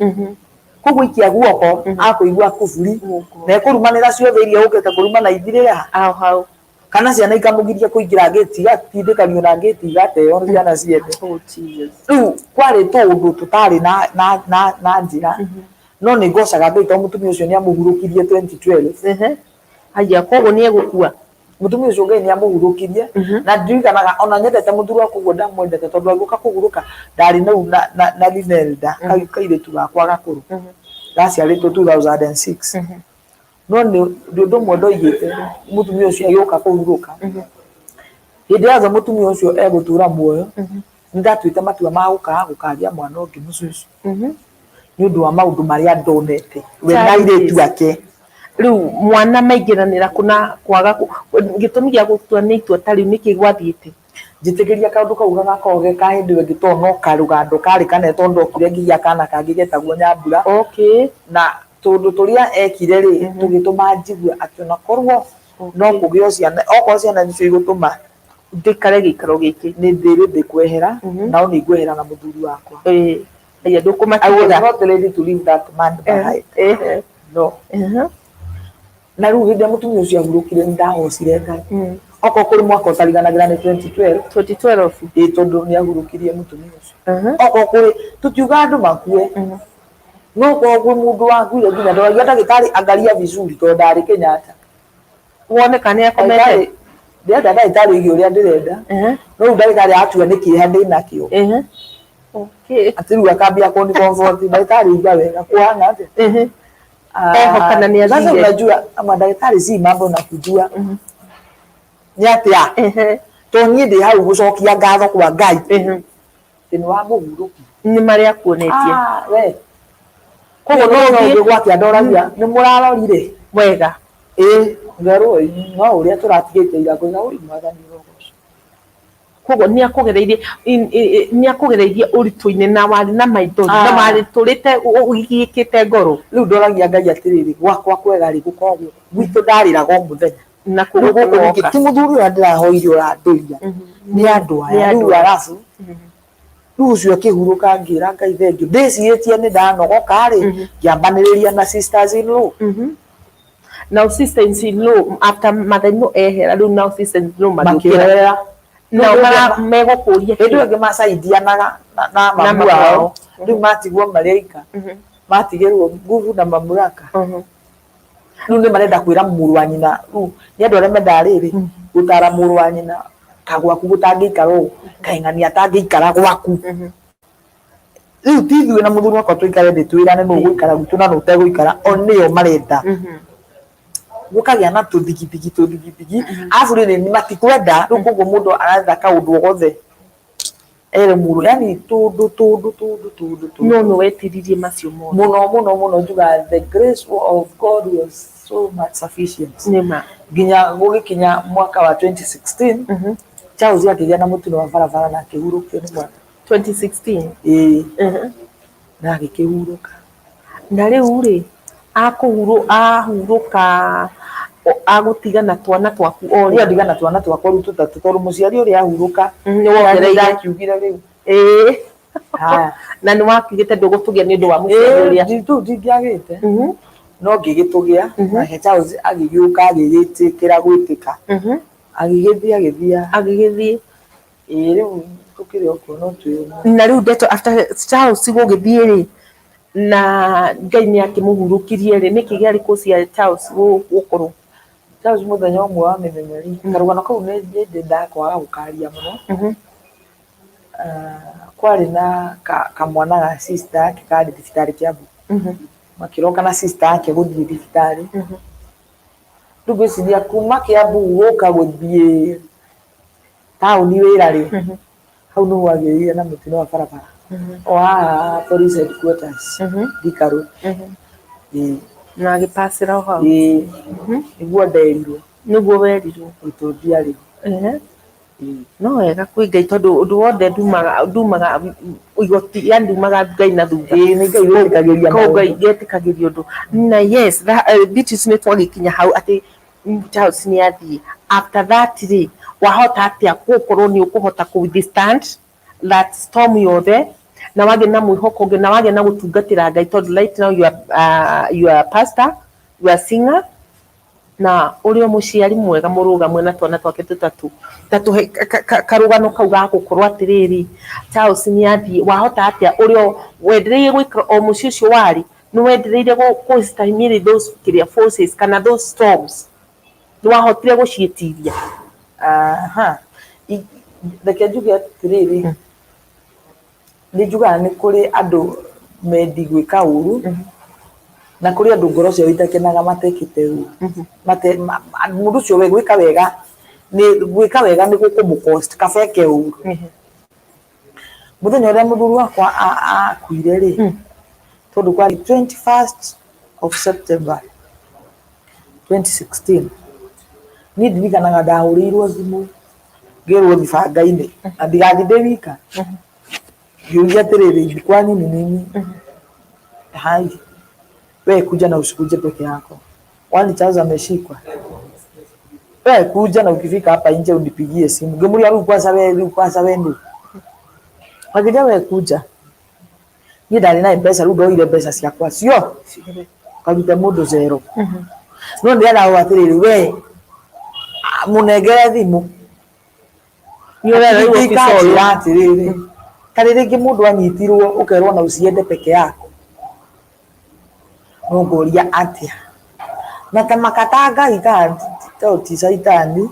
koguo ikia guoko akũigua kuburi na ekũrumanĩra ciothe iria ũkĩte kũruma na ithirĩre ha Hau hau. Kana ciana ikamũgiria kũingĩra ngĩti, igatindĩkanio na ngĩti igateo ciana ciene. Oh Jesus. Rĩu kwarĩ tũũndũ tũtarĩ na njĩra, no nĩ ngocaga Ngai tondũ mũtumia ũcio nĩ amũhurũkirie 2012. Haya, koguo nĩ egũkua. Mũtumia ũcio Ngai nĩ amũhurũkirie, na ndirikanaga ona nyendete mũthuri wakwa ũguo ndamwendete, tondũ agĩũka kũhurũka ndarĩ nau na Linelda kairĩtu gakwa gakũrũ gaciarĩtwo 2006. No nĩ ũndũ ũmwe ndoigĩte, mũtumia ũcio agĩũka kũhurũka, hĩndĩ yothe mũtumia ũcio egũtũra muoyo, nĩ ndatuĩte matua ma gũkaga gũkagĩa mwana ũngĩ mũciĩ ũcio, nĩ ũndũ wa maũndũ marĩa ndonete we na airĩtu ake. Rĩu mwana maingĩranĩra kũ na kwaga gĩtũmi gĩa gũtua nĩ itua ta rĩu nĩkĩ gwathiĩte? Njĩtĩkĩria kaũndũ kau gagakorwo ge ka hĩndĩ ĩyo ĩngĩ, tondũ no karũgando karĩ kanene, tondũ ndokire ngĩgĩa kana kangĩ getagwo Nyambura. Na tũndũ tũrĩa ekire rĩ, tũgĩtũma njigue atĩ ona korwo no kũgĩo ciana, okorwo ciana nĩcio igũtũma ndĩkare gĩikaro gĩkĩ, nĩ ndĩrĩ ndĩkwehera, nao nĩ ngwehera na mũthuri wakwa. Aya I was ndũkũmatigĩra. Not ready to leave that man behind. No. Na rĩu hĩndĩ ĩrĩa mũtumia ũcio ahurũkire, nĩ ndagocire Ngai. Okorwo kũrĩ mwaka ũtariganagĩra nĩ 2012. 2012. Ĩ, tondũ nĩ ahurũkirie mũtumia ũcio. Okorwo kũrĩ, tũtiuga andũ makue, no okorwo kwĩ mũndũ wakuire, nginya ndoragia ndagĩtarĩ, angalia vizuri, tondũ ndarĩ Kenyatta. Wone kana nĩ akomete. Ndĩrenda ndagĩtarĩ oige ũrĩa ndĩrenda, no rĩu ndagĩtarĩ atua nĩ kĩeha ndĩnakĩo. Okay. Atĩ rĩu akambia kũni comfort, ndagĩtarĩ iga wega kũhana atĩa. Ah, Ehoka na nĩ sasa athire. unajua madaktari si mambo na kujua nĩ atĩa to niĩ ndĩ hau gũcokia ngatho kwa Ngai atĩ nĩ wamũhurũkia. Nĩ marĩa akuonetie. Ah, we Koguo koguo no no ũthiĩ ũngĩ gwake andoragia nĩ mũrarorire wega. Ĩĩ ngerwo no ũrĩa tũratigĩte ira ngũiga ũi mwathani ũrogocwo. Koguo nĩ akũgereirie nĩ akũgereirie ũritũ-inĩ na warĩ na maithori na Ah. warĩ tũrĩte ũgiĩkĩte ngoro. Rĩu ndoragia Ngai atĩrĩrĩ, gwakwa kwega rĩ gũkoragwo gwitũ ndarĩraga o mũthenya. Na Rĩu koguo gũkũ ningĩ kũroka. ti mũthuri ũrĩa ndĩrahoire ũrandĩria nĩ andũ Nĩ aya andũ rĩu aya. arabu rĩu ũcio akĩhurũka ngĩra Ngai thengiũ ndĩcirĩtie nĩ ndanogoka rĩ ngĩambanĩrĩria na sisters in law. Now sisters in law after mother-in-law ehera rĩu now sisters in law magĩũkĩra. Makĩoerera. Nao Rĩu mara megũkũria hĩndĩ ĩyo kĩ? ĩngĩ macaidianaga na Na mamu mamu ao ao. rĩu matigwo marĩ aika matigĩrwo nguvu na mamuraka rĩu nĩ marenda kwĩra mũrũ wa nyina rĩu nĩ andũ arĩa mendaga rĩrĩ gũtara mũrũ wa nyina ka gwaku gũtangĩikara ũũ kaing'ania atangĩikara gwaku rĩu ti ithuĩ na mũthuri wakwa tũikare thĩ twĩrane nũ ũgũikara gwitũ na nũ ũtegũikara o nĩo marenda gũkagĩa na tũthigithigi tũthigithigi arabu rĩrĩ matikwenda rĩu koguo mũndũ aretha kaũndũ o gothe ere mũndũ yani tũndũ tũndũ tũndũ tũndũ tũndũ No nĩ wetiririe macio mothe. mũno mũno mũno njugaga the grace of God was so much sufficient Nĩ ma. nginya gũgĩkinya mwaka wa 2016 Charles akĩgĩa na mũtino wa barabara na akĩhurũkio nĩ mwana 2016. ĩĩ na agĩkĩhurũka. Na rĩu rĩ akũhurũ ahurũka agũtiga na twana twaku o Rĩu rĩ. andiga na twana twakwa rĩu tũtatũ tondũ mũciari ũrĩa ahurũka Nĩ wongereire. ndakiugire rĩu Ĩĩ. Haya. Na nĩ wakiugĩte ndũgũtũgĩa nĩ ũndũ wa mũciari ũrĩa. Ĩĩ tũu ndingĩagĩte no ngĩgĩtũgĩa nake Charles agĩgĩũka agĩgĩtĩkĩra gwĩtĩka agĩgĩthiĩ agĩthiĩ Agĩgĩthiĩ. Ĩĩ rĩu tũkĩrĩ o kuo no twĩ Na rĩu ndeto after Charles gũgĩthiĩ rĩ na Ngai nĩ akĩmũhurũkirie rĩ nĩkĩ gĩarĩ cause ya Charles gũkorwo? Charles mũthenya ũmwe wa mĩthenya rĩ karũgano kau nĩ ndĩ ndakwaga gũkaria mũno. Ah, kwarĩ na kamwana ga sister yake karĩ thibitarĩ Kiambu makĩroka na sister yake gũthiĩ thibitarĩ rĩu ngwĩciria kuma Kiambu gũka gũthiĩ taũni wĩra rĩ hau nĩho agĩrĩire na mũtino wa barabara o haha police headquarters Thika Road. Ĩĩ. Na agĩpacĩra o hau. Ĩĩ nĩguo nderirwo Nĩguo werirwo. tondũ ndiarĩ ho. No wega kwĩ Ngai tondũ ũndũ wothe ndumaga ndumaga igoti yani ndumaga Ngai na thutha. Ĩĩ nĩ Ngai wĩtĩkagĩria Koguo Ngai maũndũ. ndetĩkagĩria ũndũ. Na yes that, Beatrice nĩ twagĩkinya hau atĩ Charles nĩ athiĩ. After that rĩ wahota atĩa gũkorwo nĩ ũkũhota kũ withstand that storm yothe na wagĩa na mwĩhoko ũngĩ na wagĩa na gũtungatĩra Ngai tondũ right now you are a pastor, you are a singer na ũrĩ o mũciari mwega mũrũgamwe na twana twake tũtatũ ta tũhe karũgano kau ga gũkorwo atĩrĩrĩ Charles nĩ athiĩ wahota atĩa ũrĩ o wendereire gũikara o mũciĩ ũcio warĩ nĩ wendereire gũ stahimili those kĩrĩa forces kana those storms nĩ wahotire gũciĩtiria? Aha. Reke njuge atĩrĩrĩ nĩ njugaga nĩ kũrĩ andũ mendi gwĩka ũru na kũrĩ andũ ngoro ciao itakenaga matekĩte ũru. Mũndũ ũcio we gwĩka wega nĩ gwĩka wega nĩ gũkũmũ cost kaba eke ũru. Mũthenya ũrĩa mũthuri wakwa akuire rĩ tondũ kwarĩ 21st of September 2016 niĩ ndirikanaga ndahũrĩirwo thimũ ngĩrwo thibangainĩ na ndigathiĩ ndĩ wika ngĩũria atĩrĩrĩ kwani ni nini hai we kuja na usikuje peke yako kwani Charles ameshikwa we kuja na ukifika hapa nje unipigie simu ngĩmũria rĩu kwanza we rĩu kwanza we nũ akĩnjĩra we kuja niĩ ndarĩ na mbeca rĩu ndoire mbeca ciakwa cio ngarute mũndũ zero no ndĩrenda atĩrĩrĩ we mũnengere thimũ Nĩ ũrera rĩu officer ũyũ. Ikanjĩra atĩrĩrĩ tarĩ rĩngĩ mũndũ anyitirwo ũkerwo na usiende peke yako no ngũria atĩa na ta makata Ngai kana to ti caitani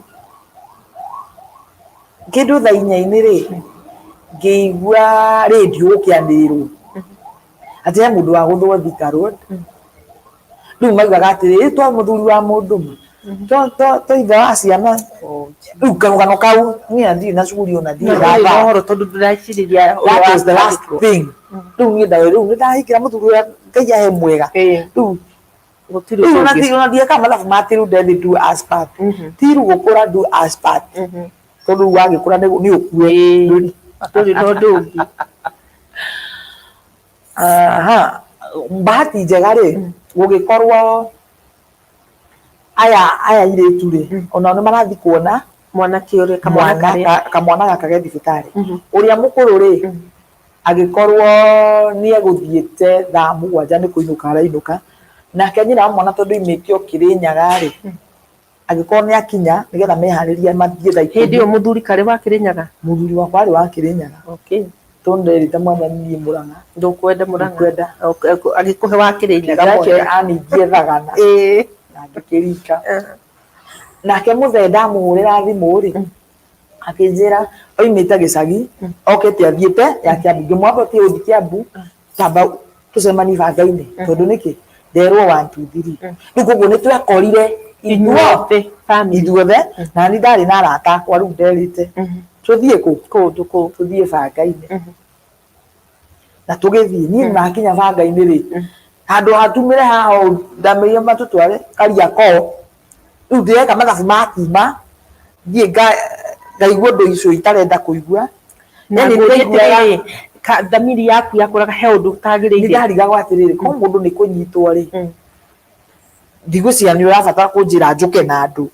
kĩndũ thaa inya-inĩ rĩ Ngĩigua rĩndiũ gũkĩanĩrĩrwo atĩ he mũndũ wagũthwo Thika Road. Rĩu maugaga atĩrĩrĩ, to mũthuri wa mũndũ ma, to ithe wa ciana. Rĩu karũgano kau niĩ ndirĩ na cuguri ona ndirĩ na na thaa. Ũhoro tondũ ndũreciria. That was the last thing. Rĩu niĩ ndawe rĩu nĩndahikĩra mũthuri ũrĩa Ngai ahe mwega. Rĩu Gũtirĩ rĩu ũndũ ona ũngĩ. ona ndiekaga mathabu ma atĩ rĩu ndethi do as part. Ti rĩu gũkũra do as part. Tondũ rĩu wagĩkũra nĩ ũkue. Ndũrĩ na ũndũ ũngĩ. Aha, bahati njega rĩ, gũgĩkorwo aya airĩtu rĩ, onao nĩ marathiĩ kuona mwanake ũrĩa kamwana mwana karĩa kamwana gaka ke thibitarĩ. Ũrĩa mũkũrũ rĩ, agĩkorwo nĩ egũthiĩte thaa 7 nĩ kũinũka arainũka. Nake nyina wa mwana tondũ oimĩte o Kĩrĩnyaga rĩ, agĩkorwo nĩ akinya nĩgetha meharĩrie mathiĩ thaa Hĩndĩ 10. Ĩyo mũthuri karĩ wa Kĩrĩnyaga? Mũthuri wakwa arĩ wa Kĩrĩnyaga. Tondũ nderĩte mwathani niĩ Mũrang'a. Ndũkwenda Mũrang'a? Ndikwenda. Okay, agĩkũhe wa Kĩrĩnyaga Nake mwega. aningie thagana na ngĩkĩrika. Nake mũthee ndamũhũrĩra thimũ rĩ, akĩnjĩra oimĩte gĩcagi, okĩte athiĩte ya Kiambu. Ngĩmwamba ũtige gũthiĩ Kiambu, tamba tũcemanie banga-inĩ, tondũ nĩkĩ nderwo 1 2 3. Rĩu koguo nĩ twekorire Inyuothe family. Ithuothe, na niĩ ndarĩ na arata akwa rĩu nderĩte tũthiĩ kũ? Kũndũ kũu. Tũthiĩ banga-inĩ. Na tũgĩthiĩ. Niĩ nakinya banga-inĩ rĩ, handũ hatumĩre haha ũũ, ndamĩire matũtware Kariakoo. Rĩu ndĩreka mathabu ma kuma thiĩ ngaigua ũndũ icio itarenda kũigua. Na Yani ngũrie ndĩraiguaga atĩrĩrĩ, thamiri yaku yakũraga he ũndũ ũtagĩrĩire? Nĩ ndarigagwo atĩrĩrĩ, ko mũndũ nĩ kũnyitwo rĩ, ndigwĩciria nĩ ũrabatara kũnjĩra njũke na andũ.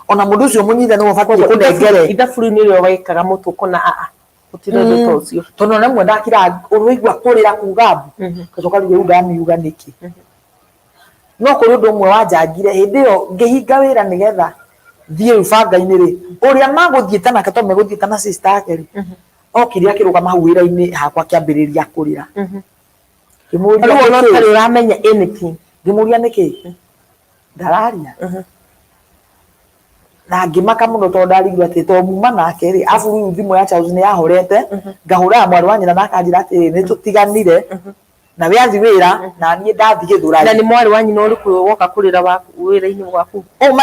Ona mũndũ ũcio mũnyite nĩwe ũbatiĩ kũnengere. Ithabu rĩu nĩrĩo wekaga mũtwe ũkona aa gũtirĩ ũndũ ta ũcio. Tondũ ona rĩmwe ndakiraga ũraigua kũrĩra kuga mbu, ngacoka rĩu ndamiuga nĩkĩ. No kũrĩ ũndũ ũmwe wanjangire hĩndĩ ĩyo ngĩhinga wĩra nĩgetha thiĩ rĩu banga-inĩ rĩ, ũrĩa magũthiĩte nake tondũ megũthiĩte na sister yake rĩ, okire akĩrũgama hau wĩra-inĩ hakwa akĩambĩrĩria kũrĩra. Ngĩmũria Rĩu ona nĩkĩ? ũtarĩ ũramenya anything. Ngĩmũria nĩkĩ? Ndararia. Na ngĩmaka mũno tondũ ndarigirwo atĩ to muma nake rĩ, abu rĩu thimũ ya Charles nĩ yahorete, ngahũraga mwarĩ wa nyina na akanjĩra atĩrĩ, nĩ tũtiganire, na we athi wĩra na niĩ ndathi Gĩthũrai. Na nĩ mwarĩ wa nyina ũrĩkũ woka kũrĩra wĩra-inĩ waku? Ũũ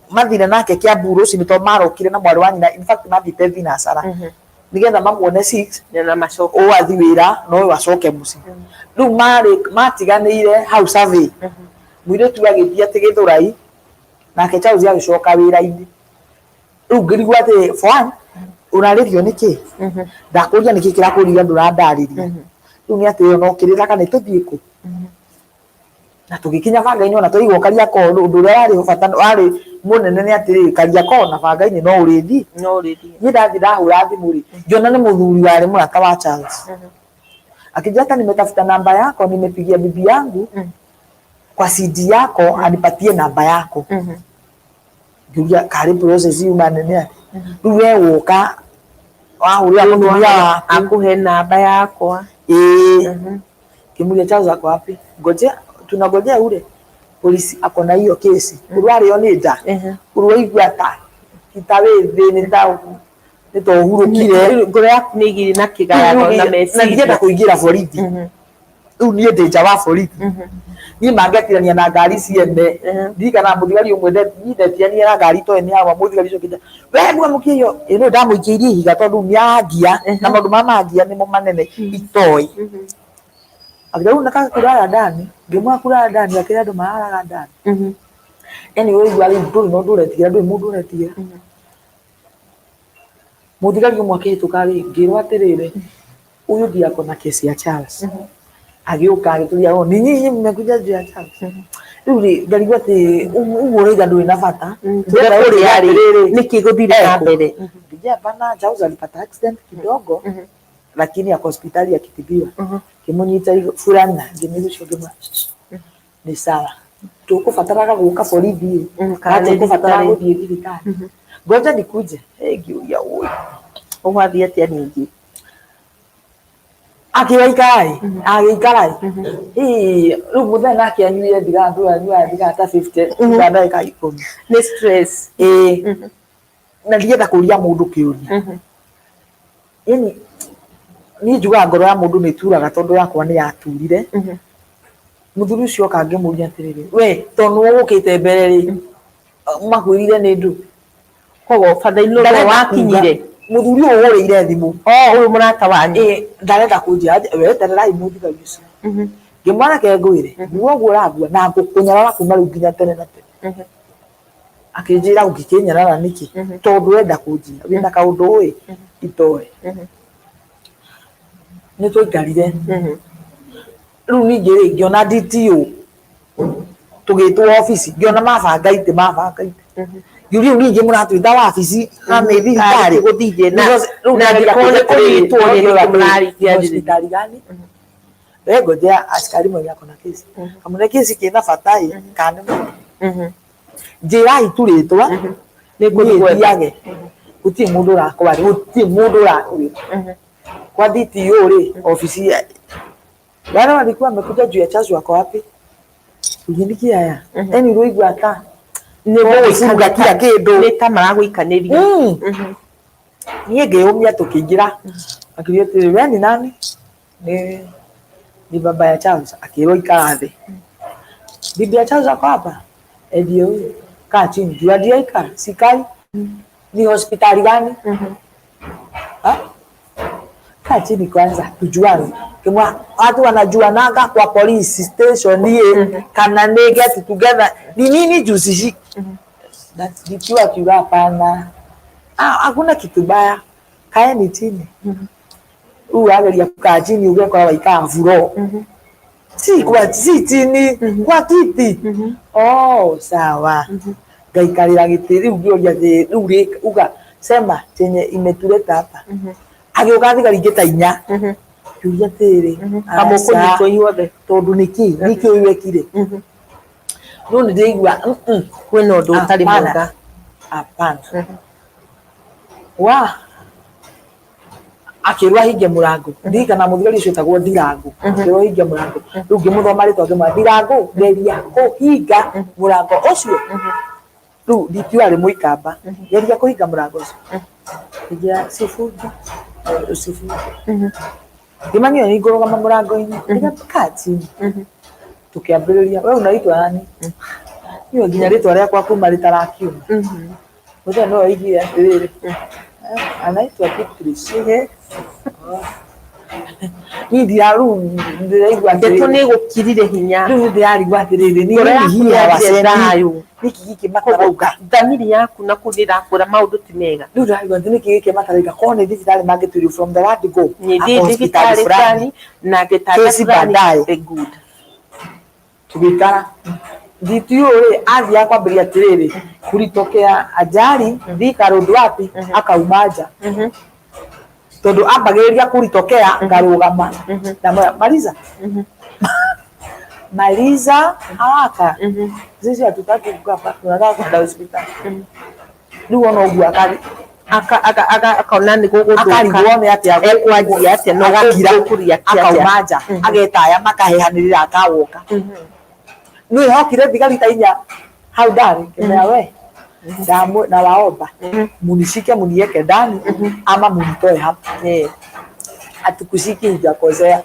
mathire nake Kiambu rũcinĩ tondũ marokire na mwarĩ wa nyina, in fact mathiĩte thinacara nĩgetha mamuone 6 Na macoke. Ũũ athi wĩra na ũyũ acoke mũciĩ. Rĩu marĩ matiganĩire hau survey, mũirĩtu agĩthiĩ atĩ Gĩthũrai, nake Charles agĩcoka wĩra-inĩ. Rĩu ngĩrigwo atĩ for one, ũrarĩrio nĩkĩ? Ndakũria nĩkĩ kĩrakũria ndũrandarĩria. Rĩu nĩ atĩ ona ũkĩrĩraga nĩ tũthiĩ kũ? Na tũgĩkinya banga-inĩ ona twaigua Kariakoo, ũndũ ũrĩa warĩ bata warĩ mũnene nĩ atĩrĩrĩ, Kariakoo na banga-inĩ no ũrĩthiĩ. No ũrĩthiĩ. Niĩ ndathiĩ ndahũra thimũ rĩ, ngĩona nĩ mũthuri warĩ mũrata wa Charles. Akijua hata nimetafuta namba yako, nimepigia bibi yangu kwa CD yako anipatie namba yako. Ngĩũria karĩ process yuma nene atĩ rĩu we woka wahũrĩra mũtumia waku akũhe namba yakwa. Ĩĩ. Ngĩmũria Charles ako wapi? Ngojea, tunangojea ule polisi ako na hiyo kesi. Ũrwarĩo nĩ nda, ũrwaigua ta wĩ thĩ nĩ ta ũhurũkire. Ngoro yaku nĩ ĩgĩire na kĩgayano na Na meciria. Ndienda kũingĩra borithi. Rĩu niĩ ndĩ nja wa borithi, niĩ mangĩatirania na ngari ciene. Ndirikanaga mũthigari ũmwe niĩ ndetirania na ngari itoĩ nĩ yawa mũthigari ũcio akĩnjĩra, we mwamũkie iyo ĩno ndamũikĩirie ihiga tondũ nĩ angia na maũndũ marĩa mangia nĩmo manene itoĩ. Akĩnjĩra rĩu nataka kulala ndani. Ngĩmwĩra kulala ndani akĩrĩa andũ mararaga ndani. Yani ũraigua rĩu ndũrĩ na ũndũ ũretigĩra, ndũrĩ mũndũ ũretigĩra. Mũthigari ũmwe akĩhĩtũka rĩ, ngĩrwo atĩrĩrĩ, huyu ndiye ako na kesi ya Charles. Agĩũka agĩtũria, "Oh, ni nyinyi mmekuja juu ya Charles?" Rĩu rĩ, ngarigwo atĩ ũguo ũrauga ndũrĩ na bata. Ndĩrenda kũrĩa rĩ, nĩkĩ gũthire na Eko. mbere? Ngĩnjia hapana, Charles alipata accident kidogo lakini ako hospitali akitibiwa. Ngĩmũnyita burana, ngĩmĩgucia, ngĩmwĩra nĩ sawa, tũkũbataraga gũka borithi kana kana nĩ tũkũbatara thibitarĩ. Gũthiĩ thibitarĩ, ngoja nikuje. Eh, ngĩũria ũĩ Ũgathiĩ atĩa ningĩ? Akĩgaikara ĩ, agĩikara ĩ, rĩu mũthenya nake anyuire thigara, ndũĩ anyuaga thigara ta 50 thutha wa ndagĩka 10. Nĩ stress. Ĩĩ, na ndienda kũria mũndũ kĩũria. Yani niĩ njugaga ngoro ya mũndũ nĩ ĩturaga tondũ yakwa nĩ yaturire. Mũthuri ũcio oka ngĩmũria atĩrĩrĩ, we tondũ nĩwe ũgũkĩte mbere rĩ, makwĩrire nĩ ndũ? Koguo father in law Ndarenda wakinyire. kuga, mũthuri ũyũ ũhũrĩire thimũ. O ũyũ mũrata wanyu. Ĩ, ndarenda kũnjĩra atĩ, we etererai mũthigari ũcio. Ngĩmwĩra reke ngwĩre, nguo ũguo ũrangua na ngũkũnyarara kuma rĩu nginya tene na tene. Akĩnjĩra ũngĩkĩnyarara nĩkĩ? Tondũ ũrenda kũnjĩra wĩna kaũndũ ũĩ itoĩ. Nĩ twaikarire. Rĩu ningĩ rĩ, ngĩona DTO tũgĩtwo obici, ngĩona mabanga itĩ mabanga itĩ. Ngĩũria rĩu ningĩ mũratwĩta wabici na nĩ thibitarĩ? Gũthiĩ na Because rĩu na ndageria angĩkorwo nĩ kũria atĩrĩrĩ, kũnyitwo rĩ, no nĩkĩ mũrarĩkia ni hospitali gani? We ngojea askari mwenye ako na kesi. Kamũne kesi kĩna bata ĩ, kana nĩ mũndũ. Njĩrai tu rĩtwa, Nĩngũthiĩ niĩ gwetha. thiage. Gũtirĩ mũndũ ũrakwaria, gũtirĩ mũndũ ũrakwĩra. Kwa DTO rĩ, obici ya wale walikuwa wamekuja juu ya Charles wako wapi? Ũgĩndikia aya. Yaani ũraigua ta Nĩ gũgũcuruga kila kĩndũ. Nĩ ta maragũikanĩria. Niĩ ngĩyũmia tũkĩingĩra, akĩũria atĩrĩrĩ, we ni nani? Ni baba ya Charles. Akĩrwo ikara thĩ. Bibi ya Charles ako hapa? Eh, ndio huyo. Kaa chini. Juu ndiye ikara. Sikai. Ni hospitali gani? Ha? Kaa chini kwanza tujuane. Kimwa watu wanajuanaga kwa police station ye kana nĩ get together. Ni nini juzi That nikiwa akiuga hapana. Ah, hakuna kitu baya. Kaeni chini. Rĩu wageria kukaa chini ũgekora waikaa floor. Si kwa si chini, kwa kiti. Oh, sawa. Ngaikarĩra gĩtĩ rĩu ngĩũria atĩ rĩu rĩ uga sema chenye imetuleta hapa. Agĩũka thigari ingĩ ta inya. Ngĩũria atĩrĩrĩ, Kamũkũnyitwo inyuothe. tondũ nĩkĩ nĩkĩ ũyũ ekire? No nĩ ndĩraigua Kwĩna ũndũ ũtarĩ Hapana. mwega. Hapana. Wa akĩrwo ahinge mũrango. Ndirikana mũthigari ũcio etagwo Ndirango. Akĩrwo ahinge mũrango. Rĩu ngĩmũthoma rĩtwa ngĩmwĩra Ndirango geria kũhinga mũrango ũcio. Rĩu DPO arĩ mũikamba. Geria kũhinga mũrango ũcio. Ngĩnjĩra sifungi. Usifunge. Ngĩmania nĩ ngũrũgama mũrango-inĩ. Ngĩra kaa chini. Tũkĩambĩrĩria we unaitwa nani? Niĩ nginya rĩtwa rĩakwa kuma rĩtarakiuma. Mũthenya no oigire atĩrĩrĩ, anaitwa Beatrice. Niĩ ndira rĩu ndĩraigua Ndeto atĩrĩrĩ, nĩ ĩgũkirire hinya. rĩu ndĩrarigwo atĩrĩrĩ, nĩ Ngoro yaku nini nĩ hinya yagire waceni thayũ. nĩkĩ gĩkĩ matarauga? Thamiri yaku na kũu nĩ ĩrakwĩra maũndũ ti mega. Rĩu ndĩrarigwo atĩ nĩkĩ gĩkĩ matarauga? Korwo nĩ thibitarĩ mangĩtwĩrwo from the word go, Nĩ ako thiĩ hospitali thibitarĩ fulani. fulani na gĩtanda Kesi fulani. baadaye. The good. Tũgĩikara. DTO rĩ athiaga kwambĩrĩria atĩrĩrĩ, kulitokea ajali Thika Road wapi, akauma nja. Tondũ ambagĩrĩria kulitokea ngarũgama. Ndamwĩra maliza. Maliza haraka. Sisi hatutaki kukaa hapa, tunataka kwenda hospitali. Rĩu ona ũguo Akona nĩ gũgũthũka. akarigwo nĩ atĩa Ekwanjia atĩa na agakira ũkũria atĩa. Akauma nja ageta aya makahehanĩrĩra akawoka. Nĩ hokire thigari ta inya hau ndari ngĩmera we nawaomba munishike muniweke ndani ama munitoe hapa, atukushiki hujakosea.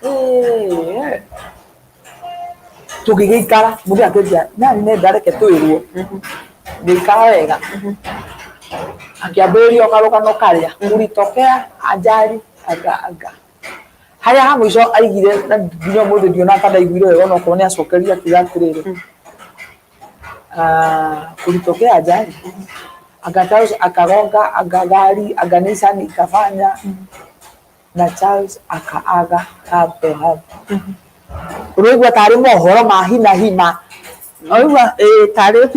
Eh, tũgĩgĩikara mũndũ akĩnjia nani nenda reke twĩrwo ngĩikara wega akĩambĩrĩria o karũgano karĩa kulitokea ajali aga aga harĩa ha mũico aigire na nginya ũmũthĩ ndionaga ta ndaiguire wega onokorwo nĩ acokeria akiuga atĩrĩrĩ, ah, kulitokea ajali aga Charles akagonga aga gari aga Nissan ikafanya na Charles akaaga hapo hapo. Ũraigua tarĩ mohoro ma hi na hi ma ũraigua. Ĩĩ, tarĩ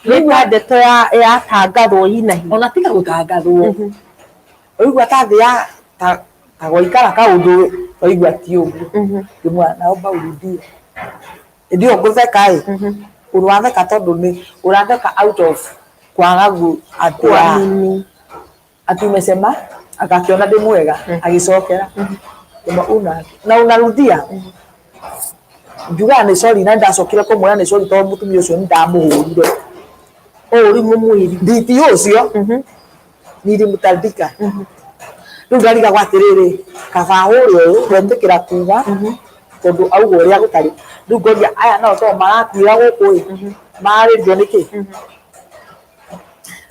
nĩ ta ndeto yatangathwo hi na hi. Ona tiga gũtangathwo, ũraigua ta thĩ ya ta gwaikara kaũndũ waigua ti ũguo. Ngĩmwĩra naomba urudie. Hĩndĩ ĩyo ngũtheka ĩ, ũratheka tondũ nĩ ũratheka out of kwaga atĩ Kuamini. Ati umesema akakiona ndĩ mwega agĩcokera. Ngĩmwĩra una na unarudia njugaga nĩ sorry na ndacokire kũmwĩra nĩ sorry tondũ mũtumia ũcio nĩ ndamũhũrire. Ũũ rĩu mũmwĩri. DTO ũcio nilimtandika. Rĩu ndarigagwo atĩrĩrĩ, kaba hũre ũyũ wetĩkĩra kuga tondũ auga ũrĩa gũtarĩ. Rĩu ngoria aya nao to marakuĩra gũkũ ĩ, mararĩrio nĩkĩ?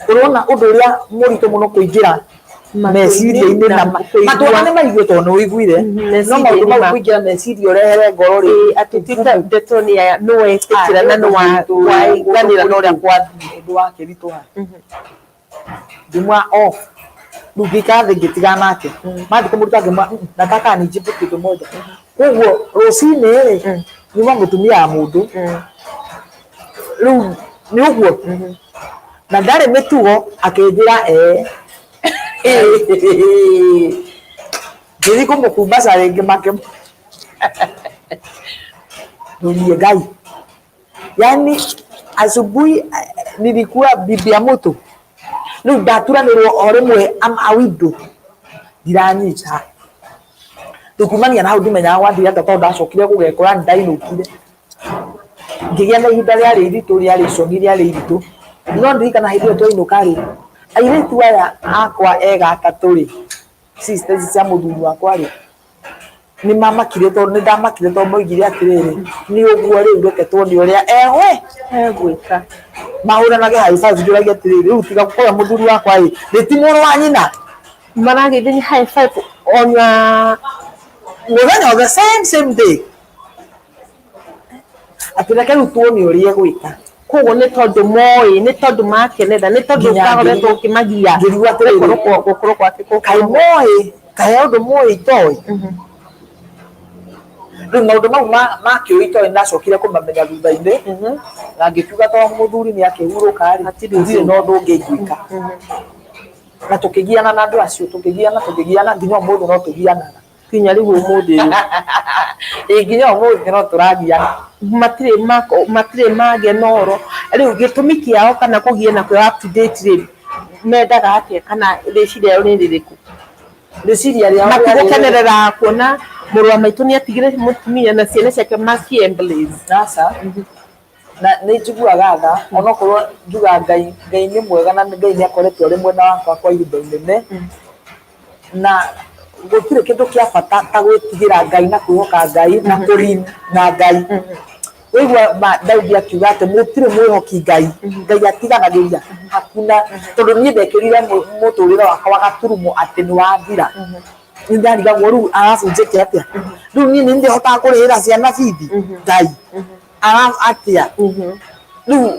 Ũrona ũndũ ũrĩa mũritũ mũno kũingĩra meciria-inĩ na matũ ona nĩ maigue tondũ nĩ ũiguire, no maũndũ mau kũingĩra meciria ũrehere ngoro rĩ, atĩ ti ta ndeto nĩ ya nĩ wetĩkĩra na nĩ waiganĩra na ũrĩa kwathiĩ. Ũndũ wakĩritũha ngĩmwa off. Rĩu ngĩikara thĩ ngĩtigana nake, mathiĩ kũmũruta ngĩmwa, nataka nijibu kitu moja. Koguo rũcinĩ rĩ, nyuma mũtumia wa mũndũ rĩu nĩ ũguo na ndarĩ mĩtugo, akĩnjĩra ee. Ngĩthiĩ kũmũkumbaca rĩngĩ, make ndũrie Ngai. Yani asubuhi nilikuwa bibi ya mtu, rĩu ndaturanĩrwo o rĩmwe, am a widow, ndiranyita. Rĩu kumania na hau ndimenyaga gwathire atĩa, tondũ ndacokire gũgekora nĩ ndainũkire ngĩgĩa na ihinda rĩarĩ iritũ, rĩarĩ iconi, rĩarĩ iritũ. No ndirikana hĩndĩ ĩyo twainũka rĩ, airĩtu aya akwa ega atatũ rĩ, sisters cia mũthuri wakwa rĩ, nĩ mamakire, tondũ nĩ ndamakire, tondũ moigire atĩrĩrĩ, nĩ ũguo rĩu, reke tuone ũrĩa ewe egwĩka. Mahũranage high five. Njũragia atĩrĩrĩ, rĩu tiga gũkorwo mũthuri wakwa ĩ nĩ ti mũrũ wa nyina. Maragĩthĩ high five ona mũthenya o the same same day, atĩ reke rĩu tuone ũrĩa egwĩka. Koguo nĩ tondũ moĩ, nĩ tondũ makenera, nĩ tondũ Nginya kahoretwo ũkĩmagia. Ngĩrigwo atĩrĩrĩ, gũkorwo gwake kaĩ moĩ, kaĩ ũndũ moĩ itoĩ. Rĩu maũndũ mau makĩũĩ itoĩ ndacokire kũmamenya thutha-inĩ, na ngĩkiuga to mũthuri nĩ akĩhurũka rĩ, Hatirĩ ndirĩ na ũndũ ũngĩ ingĩka. Na tũkĩgiana na andũ acio, tũkĩgiana, tũkĩgiana nginya ũmũthĩ no tũgianaga. Nginya rĩu ũmũthĩ ũyũ. Ĩ, nginya ũmũthĩ no tũragiana. Matirĩ magĩa na ũhoro rĩu gĩtũmi kĩao kana kũgiana kwao up to date rĩ, mendaga atĩa kana rĩciria rĩao nĩ rĩrĩkũ? Rĩciria rĩao rĩarĩ- Matigũkenerera kuona mũrũ wa maitũ nĩ atigire mũtumia na ciana ciake makiemblaze. Aca, na nĩ njiguaga tha, onokorwo njugaga Ngai, Ngai nĩ mwega na Ngai nĩ akoretwo arĩ mwena wakwa kwa ihinda inene, na gũtirĩ kĩndũ kĩa bata ta gwĩtigĩra Ngai na kwĩhoka Ngai na kũrin na Ngai. Waigua Daudi akiuga atĩ mũtirĩ mwĩhoki Ngai, Ngai atiganagĩria hakuna, tondũ niĩ ndekĩrire mũtũrĩre wakwa wa gaturumo atĩ nĩ wathira. Nĩ ndarigagwo rĩu arabu njĩke atĩa, rĩu niĩ nĩ ndĩhotaga kũrĩhĩra ciana bithi, Ngai arabu atĩa rĩu,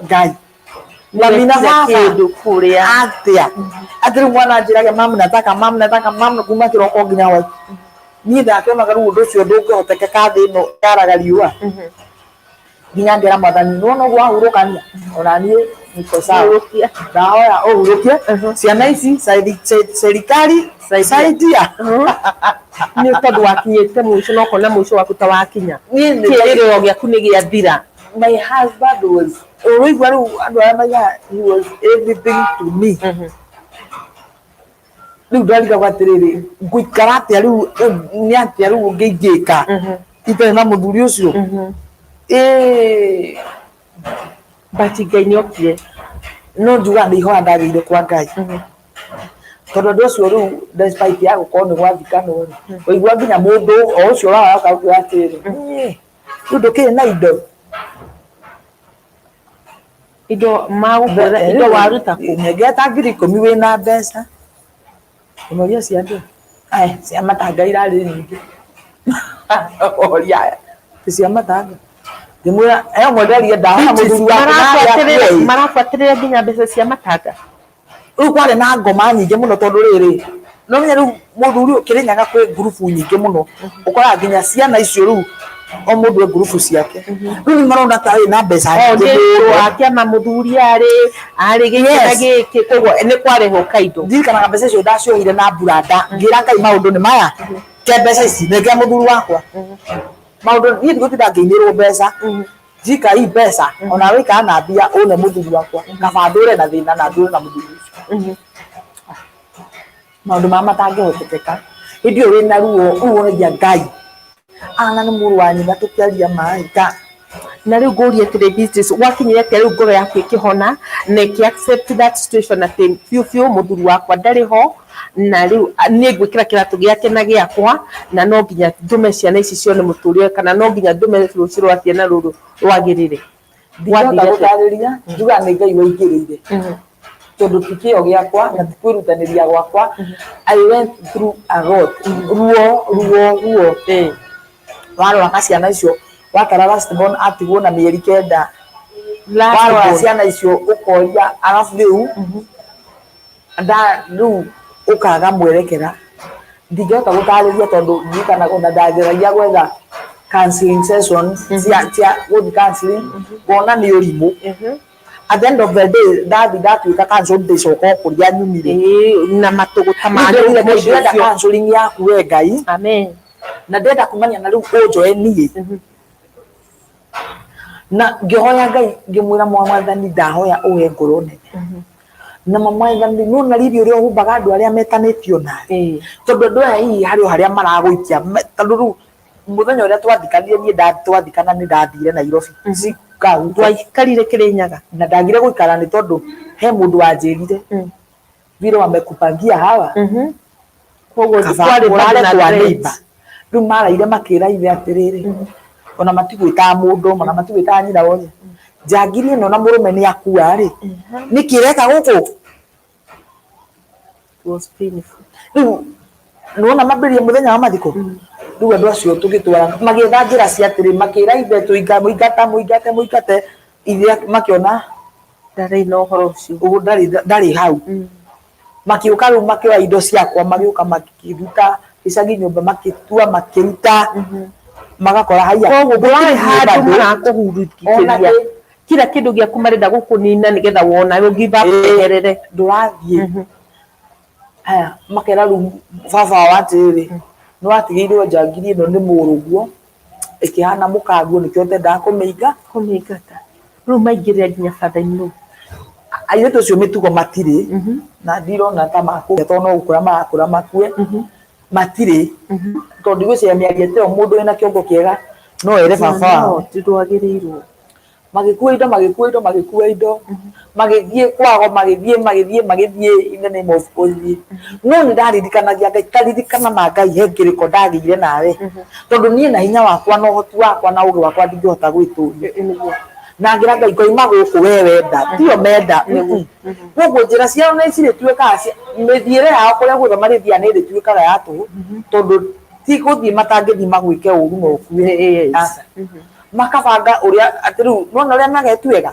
Ngai mami na Nĩwekire baba kĩndũ kũrĩa. Atĩa atĩ rĩu mwana anjĩrage, "Mum, nataka, mum, nataka, mum," kuma kĩroko nginya hwaĩ. Niĩ ndakĩonaga rĩu ũndũ ũcio ndũngĩhotekeka thĩ ĩno yaraga riũa, nginya ngera Mwathani, nĩwona ũguo wahurũkania, ona niĩ niko sawa. Hurũkia. Ndahoya ũhurũkie ciana ici, serikali saidia. Nĩ tondũ wakinyĩte mũico na ũkona mũico waku ta wakinya. Niĩ nĩ- Kĩrĩrĩro gĩaku nĩ gĩathira. My husband was, ũraigua rĩu andũ arĩa maigaga, he was everything to me. Rĩu ndarigagwo atĩrĩrĩ, ngũikara atĩa rĩu, nĩ atĩa rĩu ũngĩ ingĩka itarĩ na mũthuri ũcio? Ĩĩ. But Ngai nĩ okire. No njugaga nĩ ihoya ndagĩire kwa Ngai, tondũ andũ acio rĩu, despite ya gũkorwo nĩ gwathikanwo rĩ, waigua nginya mũndũ o ũcio ũraoya akauga atĩrĩrĩ, "Rĩu ndũkĩrĩ na indo." Indo magũkwĩra indo waruta kũ? Nengera ta 10,000 wĩna mbeca. Ũmoria cia ndũ? Aya, cia matanga irarĩ nyingĩ. Oria aya, ti cia matanga. Ngĩmwĩra, he ũmwe nderire ndahona mũthuri wakwa na harĩa akuwe. Marabuatĩrĩra nginya mbeca cia matanga. Rĩu kwarĩ na ngoma nyingĩ mũno, tondũ rĩrĩ, no menya rĩu mũthuri ũyũ Kĩrĩnyaga kwĩ ngurubu nyingĩ mũno, ũkoraga nginya ciana icio rĩu o mũndũ e ngurubu ciake. Rĩu nĩ marona ta arĩ na mbeca O nyingĩ nĩ mũno. wa kĩama mũthuri arĩ gĩkĩ na gĩkĩ, koguo nĩ kwarehwo kaindo. Ndirikanaga mbeca icio ndaciohire na mburanda, ngĩra Ngai maũndũ nĩ maya, ke mbeca ici nengera mũthuri wakwa. Maũndũ niĩ ndigũtinda ngĩinĩrwo mbeca, njika hii mbeca ona wĩikara na mbia ũne mũthuri wakwa, kaba ndũre na thĩna na ndũre na mũthuri ũcio. Maũndũ marĩa matangĩhotekeka hĩndĩ ĩyo wĩna ruo, rĩu wonagia Ngai ana nĩ mũrũ wa nyina, tũkĩaria maĩ ka Na rĩu ngũrie atĩrĩ, business gwakinyire atĩa rĩu ngoro yaku ĩkĩhona na ĩkĩ accept that situation atĩ biũ biũ mũthuri wakwa ndarĩ ho, na rĩu niĩ ngwĩkĩra kĩratũ gĩake na gĩakwa, na no nginya ndũme ciana ici cione mũtũrĩre, kana no nginya ndũme rũciũ rwa ciana rũrũ rwagĩrĩre? Ndingĩhota Gwathire atĩa? Gũtarĩria, njugaga nĩ Ngai waingĩrĩire, tondũ ti kĩo gĩakwa na ti kwĩrutanĩria gwakwa. I went through a lot, ruo, ruo, ruo. Waroraga ciana icio, watara last born atigwo na mĩeri 9. Last Warora born. Ciana icio ũkoria, arabu rĩu nda rĩu ũkaga mwerekera. Ndingĩhota gũtarĩria, tondũ ndirikanaga ona ndageragia gwetha counseling sessions cia gũthiĩ counseling, ngona nĩ ũrimũ. At the end of the day, ndathi ndatuĩka counsel, ndĩcoka o kũrĩa nyumire. Ĩĩ, na matũgũta ma Ndĩrenda mũciĩ ndĩrenda ũcio. Counseling yaku we Ngai. Amen. Na ndĩrenda kumania na rĩu ũnjoe niĩ. Na ngĩhoya Ngai, ngĩmwĩra, "Mwathani, ndahoya ũhe ngoro nene na mwathani nona riri ũrĩa ũhumbaga andũ arĩa metanĩtio nawe, tondũ andũ aya hihi harĩ o harĩa maragũikia." Tondũ rĩu mũthenya ũrĩa twathikanire, niĩ twathikana nĩ ndathire Nairobi cikau. Ndwaikarire Kĩrĩnyaga? Na ndagire gũikara nĩ tondũ he mũndũ wanjĩrire vile wamekupangia hawa, Koguo kaba kwarĩ ũrare bado na kwa threat. neighbor. Rĩu maraire makĩra ithe atĩrĩrĩ, ona matigwĩtaga mũndũ ũmwe na matigwĩtaga nyina wothe, njangiri ĩno na mũrũme nĩ akua rĩ, nĩkĩ ĩreka gũkũ? It was painful. Rĩu nĩwona mambĩrĩria mũthenya wa mathiko, rĩu andũ acio tũgĩtwara magĩetha njĩra cia atĩrĩ, makĩra ithe tũinga mũingata mũingate mũingate. Ithe makĩona ndarĩ na ũhoro ũcio. Ũguo ndarĩ hau. Makĩũka rĩu makĩoya indo ciakwa, magĩũka makĩruta gĩcagi nyũmba, makĩtua, makĩruta, magakora haiya. Koguo gũtirĩ ndũrathiĩ handũ bado. Marakũhurutĩria. Ona kĩ. Kila kĩndũ gĩaku marenda gũkũnina nĩgetha wona we give up, weherere. Ndũrathiĩ. Aya makera rĩu baba wao atĩrĩrĩ, nĩ watigĩirwo njangiri ĩno nĩ mũrũguo, ĩkĩhana mũkaguo, nĩkĩo ũtendaga kũmĩinga. Kũmĩingata rĩu maingĩrĩra nginya father in law. Airĩtu acio mĩtugo matirĩ, na ndirona ta makũgĩa, tondũ no gũkũra marakũra makue. Matirĩ, tondũ ndigwĩciria mĩario ta ĩyo mũndũ wĩna kĩongo kĩega no ere baba wao. No ndwagĩrĩirwo. Magĩkua indo, magĩkua indo, magĩkua indo, magĩthiĩ kwago, magĩthiĩ, magĩthiĩ, magĩthiĩ in the name of gũthiĩ. No nĩ ndaririkanagia Ngai, taririkana ma Ngai, he kĩrĩko ndagĩire nawe, tondũ niĩ na hinya wakwa na ũhoti wakwa na ũgĩ wakwa ndingĩhota gwĩtũria. Na ngĩra Ngai, ngoima gũkũ we wenda, tio menda. Koguo njĩra ciao nĩ cirĩtuĩkaga mĩthiĩre yao kũrĩa guothe marĩthiaga nĩ ĩrĩtuĩkaga ya tũhũ, tondũ ti gũthiĩ matangĩthiĩ magwĩke ũru na ũkue. Aca. Makabanga ũrĩa atĩ rĩu nona ũrĩa magetuĩga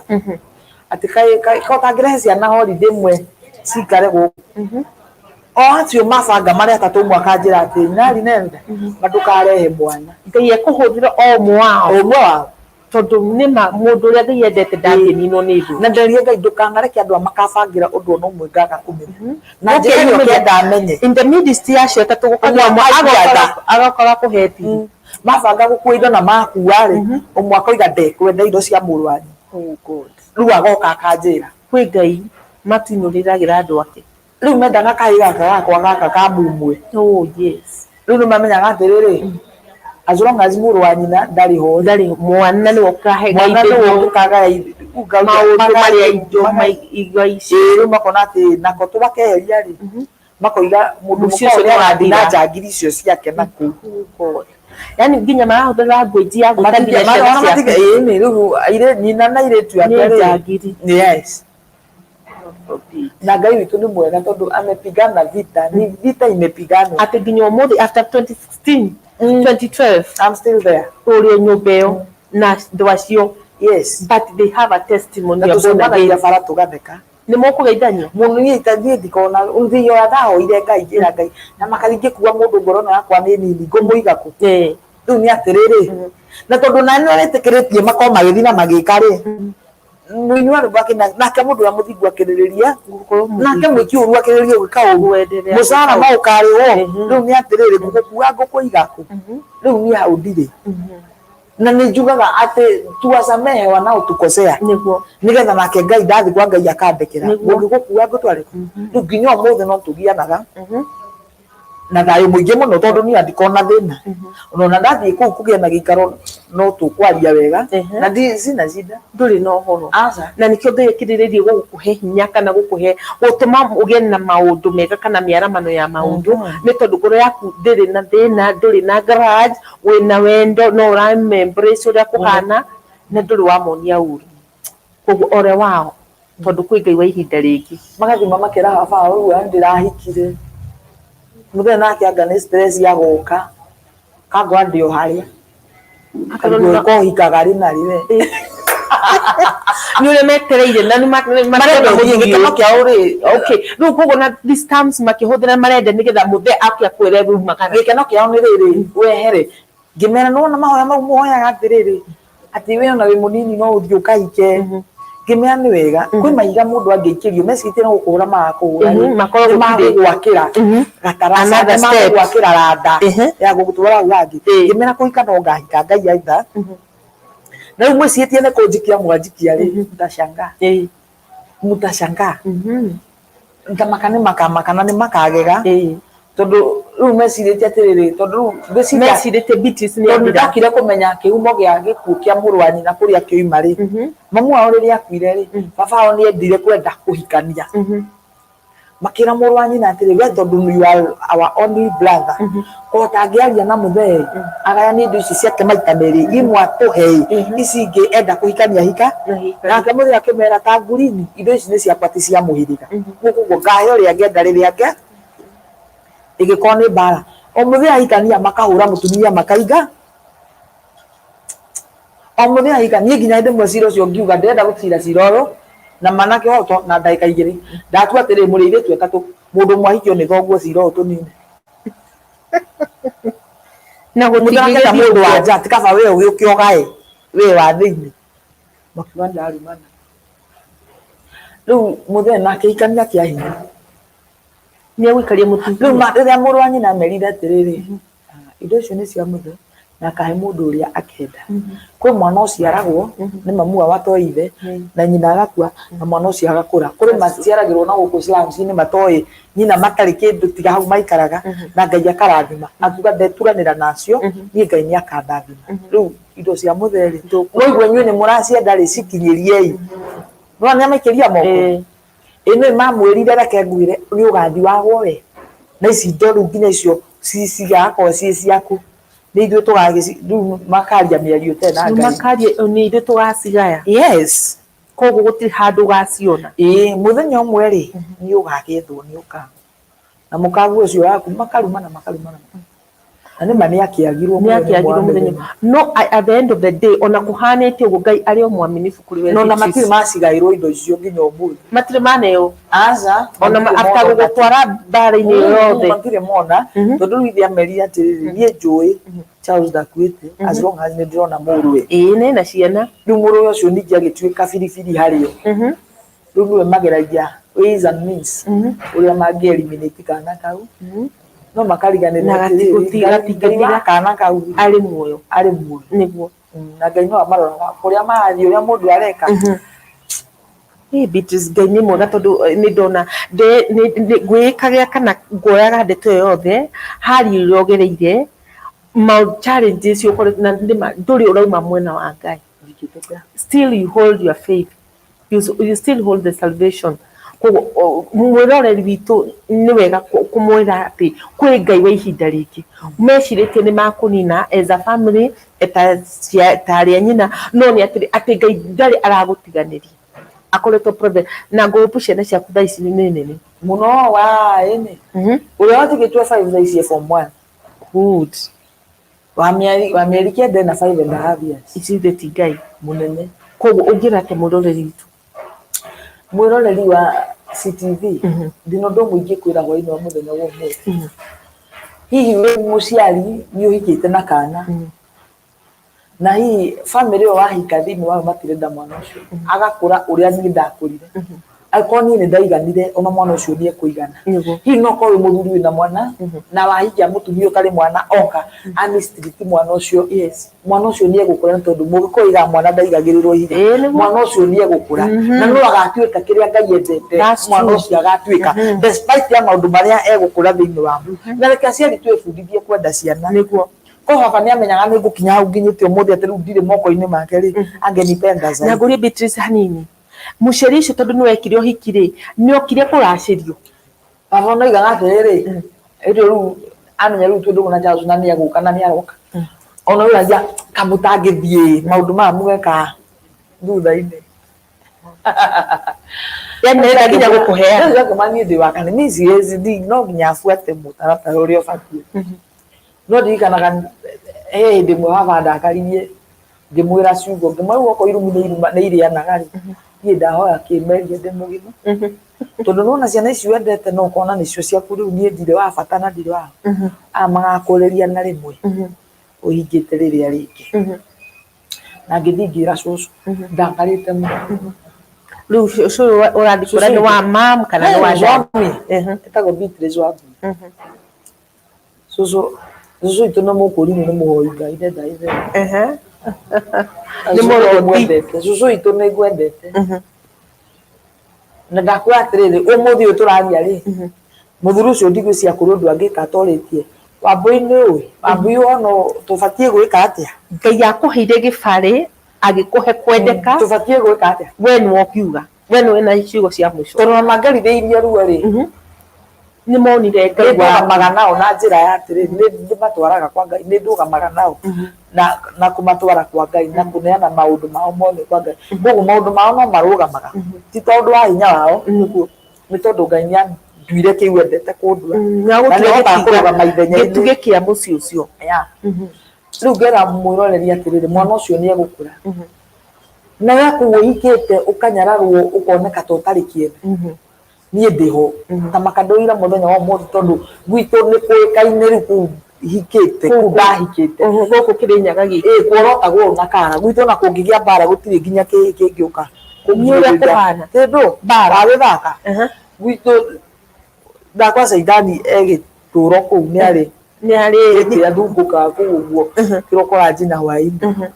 atĩ kaĩ ko ũtangĩrehe ciana holiday ĩmwe cikare gũkũ. O acio mabanga marĩ atatũ, ũmwe akanjĩra atĩ nari nenda na ndũkarehe mwana. Ngai ekũhũthĩra o ũmwe wao. O ũmwe wao. Tondũ nĩma mũndũ ũrĩa Ngai endete ndangĩninwo nĩ thũ. Na nderie Ngai, ndũkanareke andũ aya makabangĩra ũndũ ona ũmwe ngaga kũmenya na Okay, njĩra ĩyo ũmenye. kenda menye. In the midst ya acio atatũ gũkagĩa Ũmwe ũmwe akaigua nda. Agokaga kũhe thiri. Mabanga gũkua indo na makua rĩ, ũmwe akoiga ndekwenda indo cia mũrũ wanyu. Oh God. Rĩu agoka akanjĩra. Kwĩ Ngai matuinũrĩragĩra andũ ake. Rĩu mendaga kahĩ gaka gakwa gaka ka mumwe. Oh yes. Rĩu nĩ mamenyaga atĩrĩrĩ, as long as mũrũ wa nyina ndarĩ ho rĩ, ndarĩ, mwana nĩwe ũkahe mwana nĩwe ũkagaya maũndũ marĩa indo indo ici. Ĩĩ, rĩu makona atĩ nako tũgakeheria rĩ, makoiga mũndũ Mũciĩ mũka ũcio ũrĩa arathiĩ na nĩwathira. njangiri icio ciake na kũu. Oh God. Yani nginya marahũthĩra language ya gwĩta nginya ciana ciaku. Ĩĩ, nĩ rĩu nyina na airĩtu ake nĩ rĩ. Njangiri. Yes. Na Ngai witũ nĩ mwega, tondũ amepigana vita, ni vita imepiganwa. Atĩ nginya ũmũthĩ after 2016, 2012, I'm still there. Ũrĩ nyũmba ĩyo na andũ acio? Yes. But they have a testimony Na ya born tũcemanagia again. bara tũgatheka. Nĩ mũkũgeithanio? Mũno. Niĩ niĩ ndikona thĩinĩ ndahoire Ngai, ngĩra Ngai na makaringĩ kuga mũndũ ngoro ĩno yakwa nĩ nini, ngũmũiga kũ? Rĩu nĩ atĩrĩrĩ, na tondũ nani nĩwĩtĩkĩrĩtie makorwo magĩthiĩ na magĩka rĩ, mũini wa rwĩmbo akĩna nake mũndũ ũrĩa mũthingu akĩrĩrĩria Gũkorwo nake mwĩki ũru akĩrĩrĩria gwĩka ũru, Gwenderea mũcara gwĩka no ũkarĩhwo. Rĩu nĩ atĩrĩrĩ, ngũgũkua ngũkũiga kũ? Rĩu niĩ hau ndirĩ, na nĩ njugaga atĩ tuwasamehe wanaotukosea, nĩgetha nake Ngai ndathi kwa Ngai akandekera. Ngũngĩgũkua ngũtware kũ? Rĩu nginya ũmũthĩ no tũgianaga na thayũ mũingĩ mũno, tondũ niĩ andikona thĩna ona ndathiĩ kũu kũgĩa na gĩikaro. No tũkwaria wega. Ehe. Na ndi sina shida. Ndũrĩ na ũhoro. Aca. Na nĩkĩo Ngai akĩrĩrĩrie gũgũkũhe hinya kana gũkũhe gũtũma ũgĩe na maũndũ mega kana mĩaramano ya maũndũ, nĩ tondũ ngoro yaku ndĩrĩ na thĩna, ndũrĩ na grudge, wĩna wendo, no ũra embrace ũrĩa kũhana na ndũrĩ wamonia ũru. Koguo ole wao, tondũ kwĩ Ngai wa ihinda rĩngĩ. Magathima makera baba ũguo ndĩrahikire mũthenya nake anga nĩ stress ya gũka kangwa ndĩ o harĩa Akorwo kohikaga rĩ na rĩ we. Nĩ ũrĩa metereire na nĩ marenda ũthiĩ gĩkeno kĩao rĩ. Okay, rĩu koguo na these terms makĩhũthĩra marenda nĩgetha mũthee ake akwĩre rĩu makana Gĩkeno kĩao nĩ rĩrĩ wehere. Ngĩmera nĩwona mahoya mau mũhoyaga atĩrĩrĩ, atĩ we ona wĩ mũnini no ũthiĩ ũkahike. Ngĩmera nĩ wega kwĩ mahiga mũndũ angĩikĩrio mecirĩtie no gũkũhũra magakũhũra rĩ, Makorwo nĩ gũtirĩ. magũgwakĩra gataraca, Another nĩ step. magũgwakĩra randa ya gũgũtwara hau hangĩ. Ngĩmera kũhika no ngahika Ngai aitha na rĩu mwĩcirĩtie nĩ kũnjikia mwanjikia rĩ, mũtashangaa, mũtashangaa, ngamaka nĩ makamaka na nĩ makagega, tondũ rĩu mecirĩtie atĩrĩrĩ, tondũ rĩu ngwĩciria Mecirĩtie Beatrice nĩ tondũ athira. Ndakire kũmenya kĩhumo gĩa gĩkuũ kĩa mũrũ wa nyina kũrĩa kĩoima rĩ, mamu wao rĩrĩa akuire rĩ, baba wao nĩ endire kwenda kũhikania, makĩra mũrũ wa nyina atĩrĩ, we tondũ you are our only brother, kũhota angĩaria na mũthee agayanie indo ici ciake maita merĩ, imwe atũhe, ici ingĩ enda kũhikania hika. Nake mũthee akĩmera ta ngurini, indo ici nĩ ciakwa ti cia mũhĩrĩga, koguo ngahe ũrĩa ngenda rĩrĩa nge ĩgĩkorwo nĩ mbara. O mũthee ahikania makahũra mũtumia makainga, o mũthee ahikania. Niĩ nginya hĩndĩ ĩmwe cira ũcio ngiuga ndĩrenda gũcira cira ũyũ na mana kĩhoto na ndagĩka 2. Ndatua atĩrĩ, mũrĩ airĩtu atatũ, mũndũ ũmwe ahikio nĩ thoguo, cira ũyũ tũnine. Na mũtarakenda gũtingĩgĩthiĩ mũndũ wa ũguo. Nja ti kaba we ũgĩũke ũgae we wa thĩinĩ, makiuga ndarumana. Rĩu mũthee nake ahikania kĩa hinya. Nĩ egũikaria rĩu mũtumia. Rĩrĩa mũrũ wa nyina amerire atĩrĩrĩ, "Ah, indo icio nĩ cia mũthee na akahe mũndũ ũrĩa akenda." Kwĩ mwana ũciaragwo nĩ mamu wao atoĩ ithe na nyina agakua na mwana ũcio agakũra. Kũrĩ maciaragĩrwo na gũkũ slums-inĩ matoĩ nyina, matarĩ kĩndũ tiga hau maikaraga, na Ngai akarathima. Akiuga ndeturanĩra nacio niĩ, Ngai nĩ akandathima. Rĩu indo cia mũthee rĩ, mwaigua inyuĩ nĩ mũracienda rĩ, cikinyĩriei. Nĩwona nĩ amaikĩria moko. Ĩ nĩ mamwĩrire, reke ngwĩre, nĩ ũgathi wagwo we na ici indo rĩu nginya icio cigakorwo ciĩ ciaku, nĩ ithuĩ tũgagĩci rĩu makaria mĩario ĩtarĩ na Rĩu Ngai. Makaria nĩ ithuĩ tũgacigaya. Yes. Koguo gũtirĩ handũ ũgaciona. Ĩĩ, mũthenya ũmwe rĩ, nĩ ũgagethwo nĩ ũkagu na mũkagu ũcio waku makarumana makarumana, na nĩ ma nĩ akĩagirwo nĩ mũthenya ũmwe akĩagirwo wa mũthenya mĩthenya. No at the end of the day, ona kũhanĩte ũguo, Ngai arĩ o mwaminifu kũrĩ we. No na Beatrice. matirĩ macigaĩrwo indo icio nginya ũmũthĩ. Matirĩ maneo? Aca. Ona matirĩ after mona. gũgũtwara mbara-inĩ ĩyo yothe? Matirĩ mona, tondũ rĩu ithe amerire atĩrĩrĩ, niĩ njũĩ Charles ndakuĩte as long as nĩ ndĩrona mũrũwe. Ĩĩ, nĩ na ciana. Rĩu mũrũwe ũcio ningĩ agĩtuĩka biribiri harĩo. Rĩu nĩwe mageragia ways and means ũrĩa mangĩ eliminate kana kau, no makariganĩrwo Na atĩrĩrĩ, Ngai wa gatingĩthira. kana kau arĩ muoyo. Arĩ muoyo. Nĩguo. Na Ngai no amaroraga kũrĩa marathiĩ, ũrĩa mũndũ areka. Ĩ Beatrice, Ngai nĩ mwega, tondũ nĩ ndona ngwĩĩkagĩra kana nguoyaga ndeto ĩyo yothe hari ũrĩa ũgereire ma challenges ũkoretwo na nĩma ndũrĩ ũrauma mwena wa Ngai. Ndingĩteta. Still you hold your faith, you still hold the salvation. Koguo mwĩroreri witũ nĩ wega kũmwĩra atĩ kwĩ Ngai wa ihinda rĩngĩ. Mecirĩtie nĩ makũnina as a family ta ta arĩ a nyina, no nĩ atĩrĩ atĩ Ngai ndarĩ aragũtiganĩria, akoretwo present na ngũpu ciana ciaku thaa ici nĩ nene. Mũno wa ĩnĩ. Ũrĩa watigĩtwo 5 thaa ici e form 1. Good. Wa mĩeri 9 na 5.5 years. Ici ti Ngai mũnene. Koguo ũngĩra atĩ mwĩroreri witũ? Mwĩroreri wa CTV, ndĩna ũndũ ũmwe ingĩkwĩra hwaĩ-inĩ wa mũthenya wa ũmũthĩ. Hihi wĩ mũciari nĩ ũhikĩte na kana, na hihi family ĩyo wahika thĩinĩ wayo matirenda mwana ũcio agakũra ũrĩa niĩ ndakũrire. Angĩkorwo niĩ nĩ ndaiganire, ona mwana ũcio nĩ ekũigana. Hihi no korwo wĩ mũthuri wĩna mwana na wahikia mũtumia ũtarĩ mwana, oka amistreat mwana ũcio, mwana ũcio nĩ egũkũra, nĩ tondũ mũgĩkũyũ oigaga mwana ndaigagĩrĩrwo ihiga. Ĩĩ, nĩguo. Mwana ũcio nĩ egũkũra na no agatuĩka kĩrĩa Ngai endete. That's Mwana true. ũcio agatuĩka despite ya maũndũ marĩa egũkũra thĩinĩ wamo. Na reke aciari twĩbundithie kwenda ciana. Ko baba nĩ amenyaga nĩ ngũkinya hau nginyĩte ũmũthĩ atĩ rĩu ndirĩ moko-inĩ make rĩ, angenipenda Na zaidi. ngũrie Beatrice hanini, mũciari ũcio tondũ nĩ wekire ũhiki rĩ, nĩ okire kũracĩrio? Baba onoigaga atĩrĩrĩ, hĩndĩ ĩyo rĩu amenya rĩu twĩ ndũgũ na Charles na nĩ egũka na nĩ aroka, ona ũragia kamũtangĩthiĩ maũndũ maya mũgeka thutha-inĩ. Yani nĩarenda nginya gũkũheana. Rĩu akĩma niĩ ndĩ wa kanitha, niĩ siwezi no nginya abuate mũtaratara ũrĩa ũbatiĩ. No ndirikanaga he hĩndĩ ĩmwe baba andakaririe ngĩmwĩra ciugo, ngĩmwĩra rĩu okorwo irumi nĩ iruma nĩ irĩanaga rĩ, niĩ ndahoya kĩmerie ndĩ mũgima. Tondũ nĩwona ciana ici wendete no ũkona nĩcio ciaku rĩu niĩ ndirĩ wa bata na ndirĩ wa aya magakũrĩria na rĩmwe ũhingĩte rĩrĩa rĩngĩ. Na ngĩthiĩ ngĩra cũcũ, ndakarĩte mũno. Rĩu cũcũ ũyũ ũrathiĩ kũra nĩ wa mam kana nĩ wa dad? Wami, etagwo Beatrice Wambui. Cũcũ cũcũ witũ nĩ mũkũrinũ nĩ mũhoi Ngai ndenda ithe. Nĩ mũrũthi. Ngwendete. Cũcũ witũ nĩ ngwendete. Na ndakwĩra atĩrĩrĩ, ũmũthĩ ũyũ tũraria rĩ, mũthuri ũcio ndigwĩciria kũrĩ ũndũ angĩka atorĩtie. Wambũi nĩ ũĩ, Wambũi wona tũbatiĩ gwĩka atĩa? Ngai akũheire gĩbarĩ agĩkũhe kwendeka. Tũbatiĩ gwĩka atĩa? We nĩwe ũngiuga, we nĩwe wĩna ciugo cia mũico. Tondũ ona mangarithĩirie ruo rĩ, Nĩ monire Ngai nĩ ndũgamaga waku. nao na njĩra ya atĩrĩrĩ, nĩ ndĩmatwaraga kwa Ngai, nĩ ndũgamaga nao na kũmatwara kwa Ngai na kũneana maũndũ mao mothe kwa Ngai. Koguo maũndũ mao no marũgamaga, ti tondũ wa hinya wao, Nĩguo. nĩ tondũ Ngai nĩ anduire kĩu endete kũndua. Na Na nĩ ahotaga kũrũgama ithenya-inĩ. Gĩtugĩ kĩa mũciĩ ũcio. Yeah. Rĩu ngera mwĩroreri atĩrĩrĩ, mwana ũcio nĩ egũkũra. Na we kũu ũhikĩte ũkanyararwo ũkoneka ta ũtarĩ kĩene. Niĩ ndĩho. Ta makandũira mũthenya wa ũmũthĩ tondũ gwitũ nĩ kũĩkaine rĩu kũu hikĩte, kũu ndahikĩte. Gũkũ Kĩrĩnyaga gĩkĩ. Ĩĩ kuorotagwo ũũ na kara. Gwitũ ona kũngĩgĩa mbara gũtirĩ nginya kĩngĩũka. Nĩ ũrĩa kũhana. Kĩndũ Mbara. wagĩthaka. Gwitũ ndakwa caitani egĩtũro kũu nĩ arĩ Nĩ harĩ gĩtĩ athungũkaga kũu ũguo kĩroko ranji na hwaĩ-inĩ.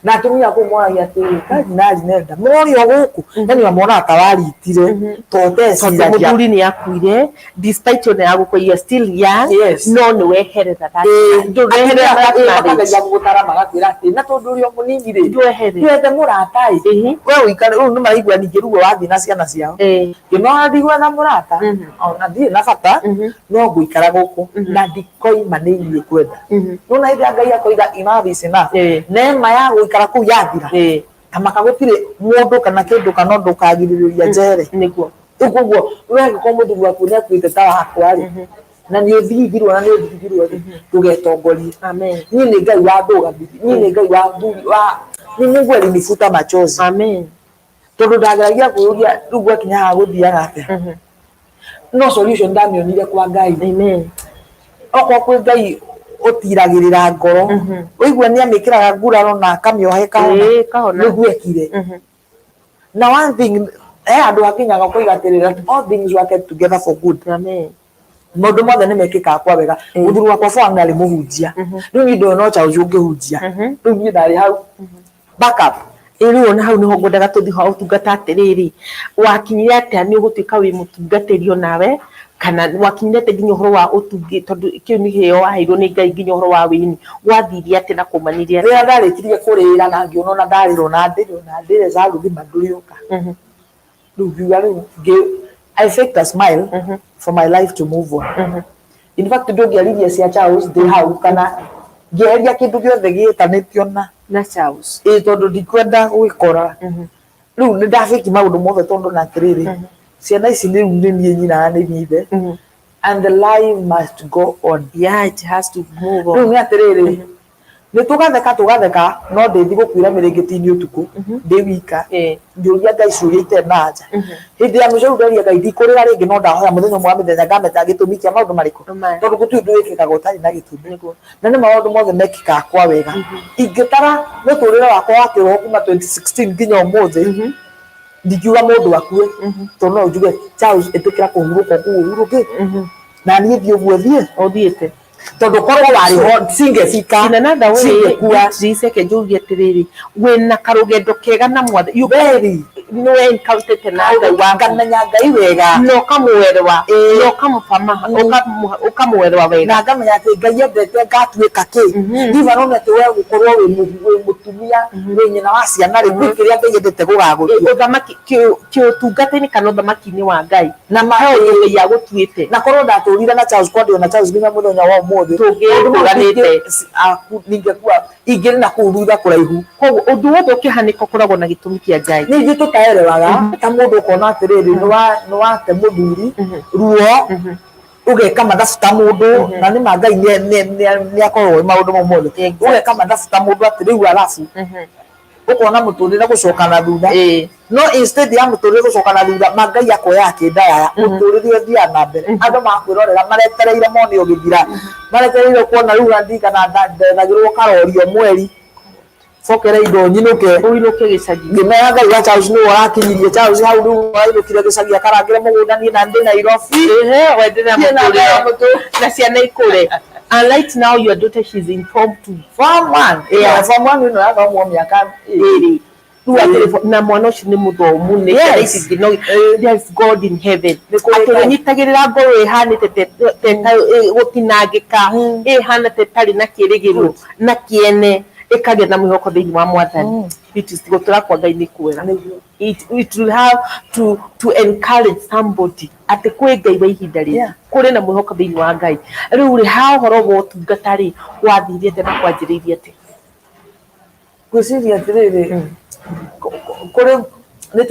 Na atumia kũu moragia atĩrĩrĩ, Kardinali nenda mũrorio gũkũ, yani mamonaga ta waritire ta tondũ ũteciragia. mũthuri nĩ akuire despite ona ya gũkua you are still young, Yes. no nĩ weherera that Ĩĩ, ndũreherera atumia that marriage. makageria gũgũtara magakwĩra atĩ na tondũ ũrĩ o mũnini rĩ, Ndwehere. ndwethe mũrata ĩ, we ũikare rĩu nĩ maraigua ningĩ ruo wathiĩ na ciana ciao. Ngĩmera ndigwetha mũrata ona ndirĩ na bata no ngũikara gũkũ na ndikoima nĩ inyuĩ kwenda. Nĩwona hĩndĩ ya Ngai akoiga enough is enough, neema ya gũikara kũu yathira, ta maka gũtirĩ mũndũ kana kĩndũ kana ũndũ ũkagirĩrĩria njehere. Nĩguo. Rĩu koguo we angĩkorwo mũthuri waku nĩ akuĩte ta wakwa rĩ, na nĩ ũthigithirwo na nĩ ũthigithirwo rĩ, ndũgetongorie. Amen. Niĩ nĩ Ngai wandũgamirie, niĩ nĩ Ngai wa ni Mungu alinifuta machozi. Amen. Tondũ ndageragia kwĩyũria rĩu gwakinya haha gũthiaga atĩa. No solution ndamĩonire kwa Ngai. Amen. Okorwo kwĩ Ngai ũtiragĩrĩra ngoro, ũigua nĩ amĩkĩraga nguraro na akamĩoha ĩkahona, Ĩĩ, ĩkahona. nĩguo ekire. Na one thing, he handũ hakinyaga ũkoiga atĩrĩrĩ, that all things work together for good. Amen. Maũndũ mothe nĩ mekĩkaga kwa wega. Mũthuri wakwa bwana arĩ mũhunjia. Rĩu niĩ ndoĩ no Charles ũngĩhunjia. Rĩu niĩ ndarĩ hau backup. Ĩĩ rĩu ona hau nĩho ngwendaga tũthiĩ ha ũtungata atĩrĩrĩ, wakinyire atĩa nĩ ũgũtuĩka wĩ mũtungatĩri onawe, kana wakinyire atĩa nginya ũhoro wa ũtungi, tondũ kĩu nĩ kĩheo waheirwo nĩ Ngai nginya ũhoro wa wĩini, gwathire atĩa na kwaumanire atĩa? Rĩrĩa ndarĩkirie kũrĩra na ngĩona ona ndarĩra ona ndĩrĩ ona ndĩrĩ Saluthima ndũrĩũka. Rĩu ngiuga rĩu I faked a smile for my life to move on. In fact ndũngĩaririe cia Charles ndĩ hau kana ngĩeheria kĩndũ gĩothe gĩtanĩtio na Na Charles. Ĩĩ tondũ ndikwenda gwĩkora. Rĩu nĩ ndabĩki maũndũ mothe tondũ na atĩrĩrĩ, ciana ici rĩu nĩ niĩ nyina na nĩ niĩ ithe. And the life must go on. Yeah, it has to move on. Rĩu nĩ atĩrĩrĩ, nĩ tũgatheka tũgatheka no ndĩthi gũkuĩra mĩrĩngĩti-inĩ ũtukũ ndĩ wika ngĩũria Ngai ciũria itarĩ na anja. Hĩndĩ ya mũico rĩu nderia Ngai ndikũrĩra rĩngĩ no ndahoya mũthenya ũmwe wa mĩthenya ngamenya gĩtũmi kĩa maũndũ marĩkũ, tondũ gũtirĩ ũndũ wĩkĩkaga ũtarĩ na gĩtũmi. Na nĩ maũndũ mothe mekĩkaga kwa wega. Ingĩtara mũtũrĩre wakwa wa kĩroho kuma 2016 nginya ũmũthĩ, ndingiuga mũndũ akue, tondũ no njuge Charles ĩtĩkĩra kũhurũka ũguo ũhurũkĩte, na niĩ thiĩ ũguo thiĩ. Ũthiĩte. Tondũ korwo warĩ ho cingĩbika, In another way, cingĩkua. Beatrice, reke njũrie atĩrĩrĩ, wĩna karũgendo kega na mwathani. Very. Nĩ encounterete na Ngai waku. Ngamenya Ngai wega. Na ũkamũerewa. Ĩĩ. Na ũkamũfama, ũkamũerewa wega. Na ngamenya atĩ Ngai endete ngatuĩka kĩ. Ndiba none atĩ we gũkorwo wĩ mũtumia, wĩ nyina wa ciana rĩ, gwĩ kĩrĩa Ngai endete gũgagũtua. Ũthamaki kĩũtungata-inĩ kana ũthamaki-inĩ wa Ngai. Na ma He ũndũ Ngai agũtuĩte. Na korwo ndatũrire na Charles Kwandĩo na Charles nginya mũthenya wa ũmũthĩ, Tũngĩkũranĩte. Ningĩkua ingĩrĩ na kũu thutha kũraihu. Koguo ũndũ wothe ũkĩhanĩka ũkoragwo na gĩtũmi kĩa Ngai. Nĩ ithuĩ tũtaerewaga ta mũndũ ũkona atĩrĩrĩ, nĩ wate mũthuri ruo, ũgeka mathabu ta mũndũ, na nĩ ma Ngai nĩ akoragwo ĩ maũndũ mau mothe. Ũgeka mathabu ta mũndũ atĩ rĩu arabu ũkona mũtũrĩre gũcoka na thutha. No instead ya mũtũrĩre gũcoka na thutha, ma Ngai akoya akĩndayaya, mũtũrĩre ũthiaga na mbere. Andũ makwĩrorera maretereire mone ũgĩthira, maretereire kuona rĩu ndirikana ndethagĩrwo karori o mweri, bokere indo nyinũke. Ũinũke gĩcagi. Ngĩmera Ngai wa Charles nĩwe ũrakinyirie Charles hau, rĩu arainũkire gĩcagi akarangĩre mũgũnda, niĩ na ndĩ Nairobi. Ehe, wenderea Niĩ na mũtũrĩre. mũtũrĩre. Na ciana ikũre. And right now your daughter, she's in form 2. Form 1. Yeah. Form 1 ĩno yathomwo mĩaka 2. Rĩu atĩrĩ, na mwana ũcio nĩ mũthomu, nĩ ciana ici ingĩ, no there's God in heaven. Nĩ kũrĩ Atĩ Ngai. ũnyitagĩrĩra ngoro ĩhanĩte gũtinangĩka, ĩhana ta ĩtarĩ na kĩrĩgĩrĩro na kĩene, ĩkagĩa na mwĩhoko thĩinĩ wa Mwathani. It is gũtũra kwa Ngai nĩ kwega. Nĩguo. It will have to encourage somebody atĩ kwĩ Ngai wa ihinda rĩngĩ. Kũrĩ na mwĩhoko thĩinĩ wa Ngai. Rĩu rĩ, ha ũhoro wa ũtungata rĩ, wathire atĩa na kwanjĩrĩirie atĩa? Ngwĩciria atĩrĩrĩ, kũrĩ nĩ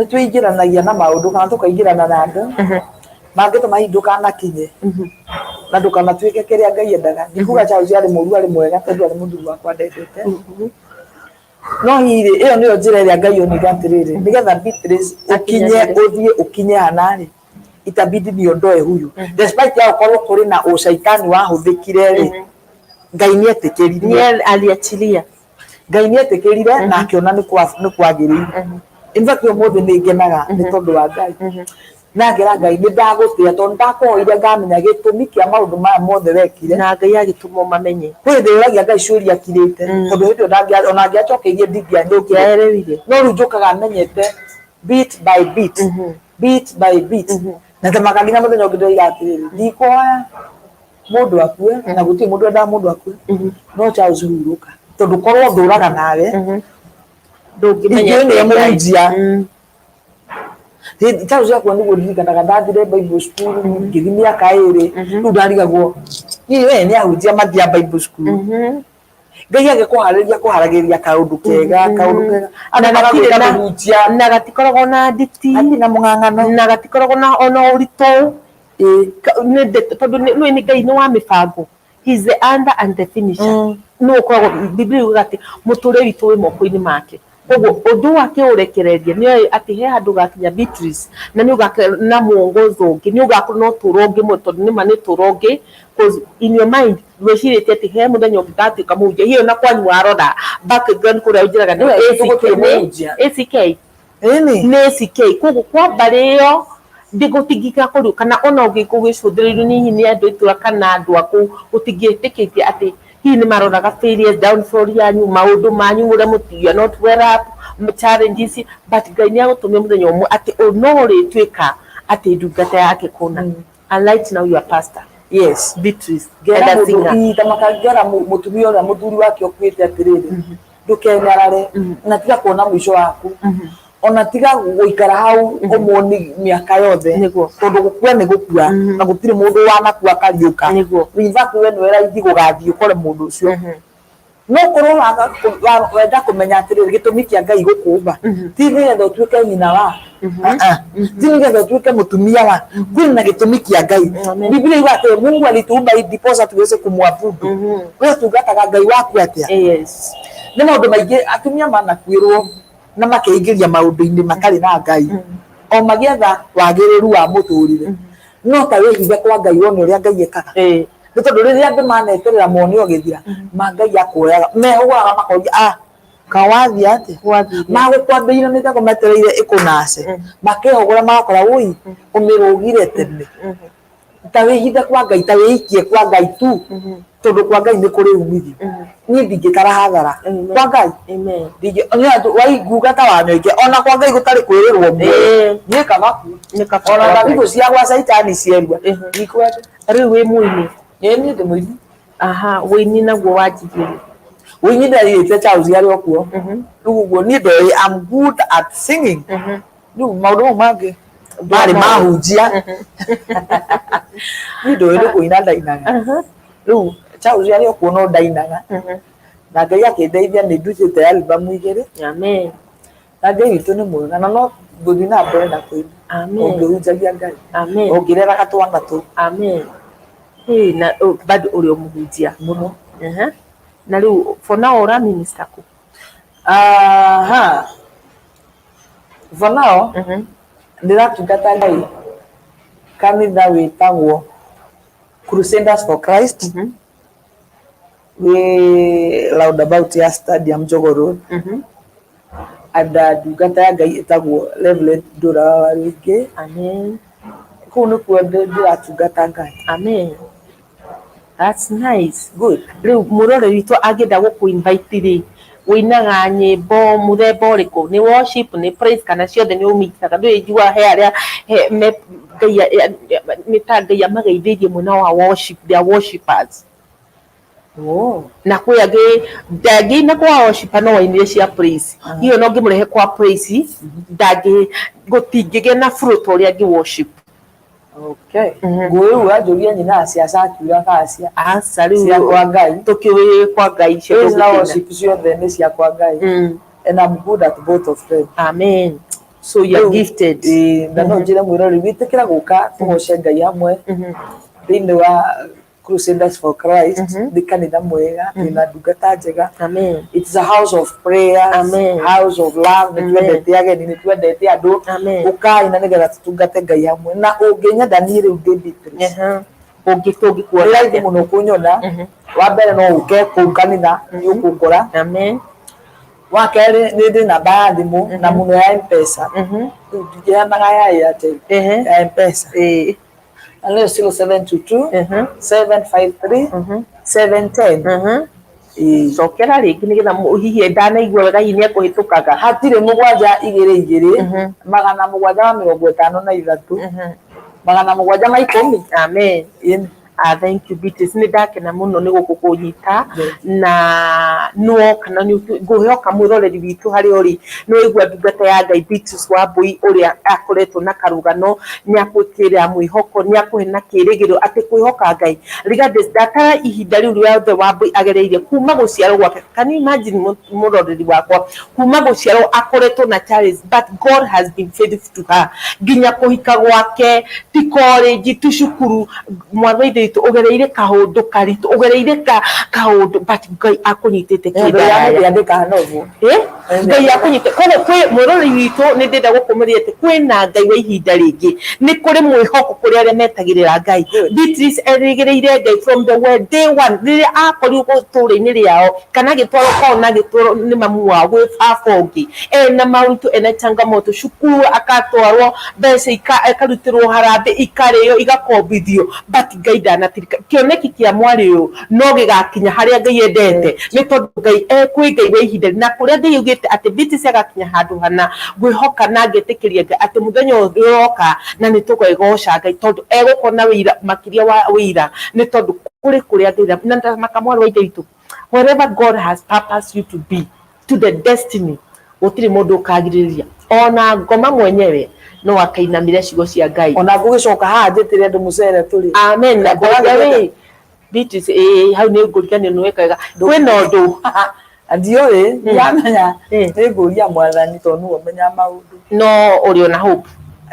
twĩingĩranagia na maũndũ kana tũkaingĩrana na andũ mangĩtũma hihi ndũkanakinye na ndũkanatuĩke kĩrĩa Ngai endaga. Ndikuga Charles arĩ mũru, arĩ mwega, tondũ arĩ mũthuri wakwa ndendete. No hihi rĩ, ĩyo nĩyo njĩra ĩrĩa Ngai onire atĩrĩrĩ, nĩgetha Beatrice ũkinye, ũthiĩ ũkinye hana rĩ, itabidi niondoe huyu. Despite ya gũkorwo kũrĩ na ũcaitani wahũthĩkire rĩ, Ngai nĩ etĩkĩririe. Nĩ aliachilia. Ngai nĩ etĩkĩrire na akĩona nĩ kwagĩrĩire. In fact ũmũthĩ nĩ ngenaga nĩ tondũ wa Ngai. Na ngera Ngai nĩ ndagũtĩa tondũ ndakũhoire ngamenya gĩtũmi kĩa maũndũ maya mothe wekire. Na Ngai agĩtũma ũmamenye. Kwĩ hĩndĩ yũragia Ngai ciũria akirĩte, tondũ hĩndĩ ĩyo ona angĩacokeirie ndingĩanyũkire. Ndũngĩaereire. No rĩu njũkaga menyete bit by bit, bit by bit. Na tamaga nginya mũthenya ũngĩ ndĩroiga atĩrĩrĩ, ndikũhoya mũndũ akue, na gũtirĩ mũndũ wendaga mũndũ akue, no Charles hurũka, tondũ korwo ndũraga nawe, Ndũngĩmenya ingĩrĩ nĩwe atĩ Ngai. mũhunjia. Charles akua nĩguo ndirikanaga ndathire Bible school, ngĩthiĩ mĩaka 2, rĩu ndarigagwo niĩ we nĩ ahunjia mathiaga Bible school. Ngai agĩkũharĩria kũharagĩria kaũndũ kega, kaũndũ kega. Andũ Na gatirĩ magagwĩta na mũhunjia. Na gatikoragwo na nditi. Hatirĩ na mũng'ang'ano. Na gatikoragwo na ona ũritũ. Nĩ tondũ nĩ nĩ Ngai nĩ wa mĩbango. He is the author and the finisher. Nĩ ũkoragwo Biblia yugaga atĩ mũtũrĩre witũ wĩ moko-inĩ make. Koguo ũndũ wake ũrekereria nĩ oĩ atĩ he handũ ũgakinya Beatrice, na nĩ ũgakorwo na mwongozo ũngĩ, nĩ ũgakorwo na ũtũũro ũngĩ mũno, tondũ nĩma nĩ ũtũũro ũngĩ, 'cause in your mind ndwecirĩtie atĩ he mũthenya ũngĩ ngatuĩka mũhunjia. Hihi ona kwanyu warora background kũrĩa ũnjĩraga nĩ Nĩwe ACK, gũtirĩ nĩ mũhunjia. ACK. Ĩni. Nĩ ACK. Koguo kwa mbarĩ ĩyo gũtingĩkũrio kana ona ũgĩcũthĩrĩrio nĩ hihi nĩ andũ a itũũra kana andũ a kũu, gũtingĩtĩkĩtie atĩ hihi nĩ maroraga failures, downfall yanyu, maũndũ manyu ũrĩa you are not well up, challenges, but Ngai nĩ agũtũmire mũthenya ũmwe atĩ no ũrĩtuĩka atĩ ndungata yake kũna. And right now you are pastor. Yes. Beatrice. Ngera and a mũndũ singer. ihinda makangera mũtumia ũrĩa mũthuri wake ũkuĩte atĩrĩrĩ, ndũkenyarare na tiga kuona mũico waku, ona tiga gũikara hau ũmũni mĩaka yothe, tondũ gũkua nĩ gũkua na gũtirĩ mũndũ wanakua akariũka. In fact we nĩwe raithi gũgathiĩ ũkore mũndũ ũcio. No korwo wenda kũmenya atĩrĩrĩ, gĩtũmi kĩa Ngai gũkũmba ti nĩgetha ũtuĩke nyina wa, ti nĩgetha ũtuĩke mũtumia wa, kwĩna gĩtũmi kĩa Ngai. Biblia yugaga atĩ Mungu alituumba ndiposa tuweze kumwabudu. We ũtungataga Ngai waku atĩa? Nĩ maũndũ maingĩ atumia manakuĩrwo na makeingĩria maũndũ-inĩ matarĩ na Ngai, o magĩetha wagĩrĩru wa mũtũrĩre. No ta wĩhithe kwa Ngai wone ũrĩa Ngai ekaga. Nĩ tondũ rĩrĩa andũ maneterera mone ũgĩthira, ma Ngai akuoyaga, mehũgũraga makoria, ah, kawathiĩ atĩa? Magũkwambĩrĩria mĩtego metereire ĩkũnace, makehũgũra magakora ũi, ũmĩrũgire tene. Ta wĩhithe kwa Ngai, ta wĩikie kwa Ngai tu. Tondũ kwa Ngai nĩ kũrĩ umithio. Niĩ ndingĩtara hathara. Amen. Kwa Ngai Amen. Waiguga ta wanyoike ona kwa Ngai gũtarĩ kwĩrĩrwo muoyo. Niĩ kaba Nĩ kaba ona kwa Ngai. thabibũ cia gwa caitani cierua ndikwenda. Rĩu wĩ mũini? Ĩĩ, niĩ ndĩ mũini. Aha, wĩini naguo wanjirie rĩ? Ũini ndarĩte Charles arĩ o kuo. Rĩu ũguo niĩ ndoĩ I'm good at singing. Rĩu maũndũ mau mangĩ marĩ mahunjia. Niĩ ndoĩ nĩ kũina ndainaga. Rĩu Charles arĩ o kuo no ndainaga. Na Ngai akĩndeithia nĩ ndutĩte album 2. Amen. Na Ngai witũ nĩ mwega na no ngũthiĩ na mbere na kũina. Amen. O ngĩhunjagia Ngai. Amen. O ngĩreraga twana tũu. Amen. Hey, na bado ũrĩ o mũhunjia? Mũno. Na rĩu for now ũra minister kũ? Aha. For now ndĩratungata Ngai kanitha wĩtagwo Crusaders for Christ, wĩ roundabout ya Stadium, Jogoo Road. And ndungata ya Ngai ĩtagwo Reverend Ndũra wa Waruinge. Amen. Kũu nĩkuo ndĩratungata Ngai. Amen. That's nice. Good. Rĩu mũroreri witũ angĩenda gũkũ invite rĩ, wĩinaga nyĩmbo mũthemba ũrĩkũ? Nĩ worship, nĩ praise, kana ciothe nĩ ũmixaga? Ndũĩ njiguaga he arĩa me Ngai nĩ ta Ngai amageithĩirie mwena wa worship, they are worshipers. Na kwĩ angĩ ndangĩina kwa worship no ainire cia praise. Hiyo no ngĩmũrehe kwa praise ndangĩ gũtingĩgĩa na flow ta ũrĩa angĩ worship. Okay. Ngũĩ rĩu wanjũria nyina cia Shakira kana cia Aca, rĩu cia kwa Ngai. Tũkĩũĩ kwa Ngai icio Praise na tũngĩkĩina. worship ciothe nĩ cia kwa Ngai. And I'm good at both of them. Amen. So you are gifted. Ĩĩ, na no njĩre mwĩroreri wĩtĩkĩra gũka tũgoce Ngai hamwe thĩinĩ wa Crusaders for Christ. Nĩ kanitha mwega wĩna ndungata njega. Amen. It's a house of prayers, Amen. house of love. Nĩ twendete ageni, nĩ twendete andũ. Amen. Ũkai na nĩgetha tũtungate Ngai hamwe. Na ũngĩnyenda niĩ rĩu ndĩ Beatrice. Ũngĩ tũngĩkuona Nĩ raithi atĩa? mũno kũnyona. Wa mbere no ũke kũu kanitha nĩ ũkũngora. Amen. Wa kerĩ nĩ ndĩ namba ya thimũ na mũno ya M-Pesa. Rĩu ndingĩheanaga ya Airtel, ya M-Pesa. Na nĩyo 0722 753 710. Ĩĩ. Cokera rĩngĩ nĩgetha hihi ndanaigua wega, hihi nĩ ekũhĩtũkaga. Hatirĩ, 722 753 710. Amen. Ĩĩ. Ah, thank you, Beatrice. Nĩ ndakena mũno nĩ gũkũ kũnyita na nĩwoka na ngũhoka mwĩroreri witũ harĩa ũrĩ nĩ waigua ndungata ya Ngai Beatrice Wambui ũrĩa akoretwo na karũgano, nĩ akwĩkĩra mwĩhoko, nĩ akũhe na kĩrĩgĩrĩro atĩ kwĩhoka Ngai regardless ndatara ihinda rĩu rĩothe Wambui agereire kuma gũciarwo gwake. Can you imagine, mũroreri wakwa, kuma gũciarwo akoretwo na challenge, but God has been faithful to her nginya kũhika gwake, ti college, ti cukuru. Mwana wa ithe witũ, ũgereire kaũndũ karitũ, ũgereire kaũndũ, but Ngai akũnyitĩte kĩndaraya. Ndĩandĩkaga novel. Eh? Ngai akũnyite. Koguo kwĩ mwĩroreri witũ, nĩ ndĩrenda gũkũmĩria atĩ kwĩna Ngai wa ihinda rĩngĩ, nĩ kũrĩ mwĩhoko kũrĩ arĩa metagĩrĩra Ngai. Beatrice erĩgĩrĩire Ngai from the way day one rĩrĩa akorirwo itũũra-inĩ rĩao kana agĩtwarwo kwao na agĩtwarwo nĩ mamu wao gwĩ baba ũngĩ ena maũritũ, ena changamoto cukuru, akatwarwo mbeca akarutĩrwo harambĩ, ikarĩo, igakombithio, but Ngai ndanatirika. Kĩoneki kĩa mwarĩ ũyũ no gĩgakinya harĩa Ngai endete, nĩ tondũ Ngai kwĩ Ngai wa ihinda na kũrĩa Ngai augĩte atĩ Beatrice agakinya handũ hana. Ngwĩhoka na ngetĩkĩria Ngai atĩ mũthenya ũyũ ũroka na nĩ tũkegoca Ngai tondũ egũkorwo na wĩira makĩria wa wĩira, nĩ tondũ kũrĩ kũrĩa Ngai na ndamaka. Mwarĩ wa ithe witũ, wherever God has purposed you to be, to the destiny, gũtirĩ mũndũ ũkagirĩrĩria, ona ngoma mwenyewe no akainamĩra ciugo cia Ngai. Ona ngũgĩcoka haha njĩtĩre andũ mũcere tũrĩ. Amen. Na Ngoragwo by the way, Beatrice, ĩĩ, hau nĩ ngũriganĩrwo nĩ weka wega, kwĩna ũndũ. Ndiũĩ, ndiramenya. Nĩ ngũria Mwathani tondũ nĩwe ũmenyaga maũndũ. No ũrĩ ona hope.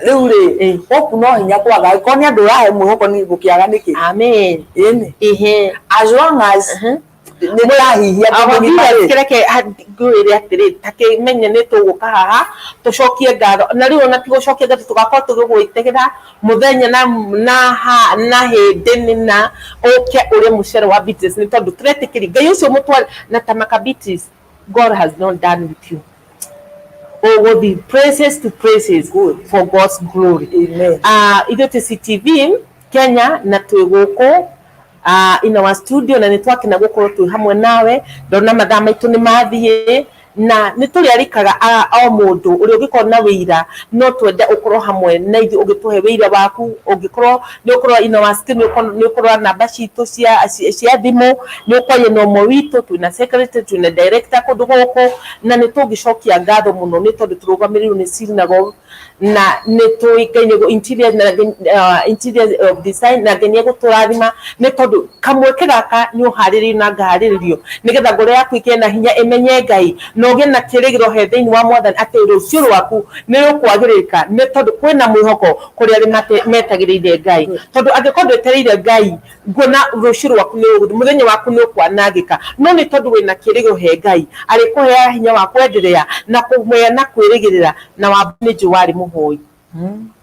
Rĩu rĩ, hope no hinya kwaga angĩkorwo nĩ andũ ũrahe mwĩhoko, nĩ ngũkĩaga nĩkĩ? Amen. Ĩni as long as nĩ ndĩrahihia ndĩ mũgima rĩ. Kĩreke ngwĩre atĩrĩ, takĩmenye nĩ tũgũka haha tũcokie ngatho, na rĩu ona ti gũcokia ngatho, tũgakorwo tũgĩgwĩtĩra mũthenya na hĩndĩ nĩna ũke ũrĩe mũcere wa Beatrice, nĩ tondũ tũretĩkĩria Ngai ũcio mũtware na tamaka. Beatrice, God has not done with you. Ũgũthiĩ praises to praises. Good. For God's glory. Amen. Ithuĩ twĩ CTV Kenya na twĩ gũkũ. In our studio, na nĩ twakena gũkorwo twĩ hamwe nawe. Ndona mathaa maitũ nĩ mathiĩ, na nĩ tũrĩarĩkaga o mũndũ ũrĩa ũngĩkorwo na wĩira, no twende ũkorwo hamwe na ithuĩ ũgĩtũhe wĩira waku. Ũngĩkorwo nĩ ũkorwo in our screen, nĩ ũkorwo namba citũ cia thimũ, nĩ ũkwaria na ũmwe witũ. Twĩna secretary, twĩna director kũndũ gũkũ, na nĩ tũngĩcokia ngatho mũno nĩ tondũ tũrũgamĩrĩirwo nĩ synagogue, na nĩ tũĩ Ngai nĩ interior na interior of design, na Ngai nĩ egũtũrathima nĩ tondũ kamweke gaka nĩ ũharĩrĩirio na ngaharĩrĩrio nĩgetha ngoro yaku ĩgĩe na hinya, ĩmenye Ngai na ũgĩe na kĩrĩgĩrĩro he thĩinĩ wa Mwathani atĩ rũciũ rwaku nĩ rũkwagĩrĩka, nĩ tondũ kwĩna mwĩhoko kũrĩ arĩa metagĩrĩire Ngai. Tondũ angĩkorwo ndwetereire Ngai, nguona rũciũ rwaku nĩ rũgũthiĩ, mũthenya waku nĩ ũkwanangĩka. No nĩ tondũ wĩna kĩrĩgĩrĩro he Ngai, arĩkũheaga hinya wa kwenderea na kũmwea na kwĩrĩgĩrĩra. Na wa nĩ njũĩ warĩ mũhoi,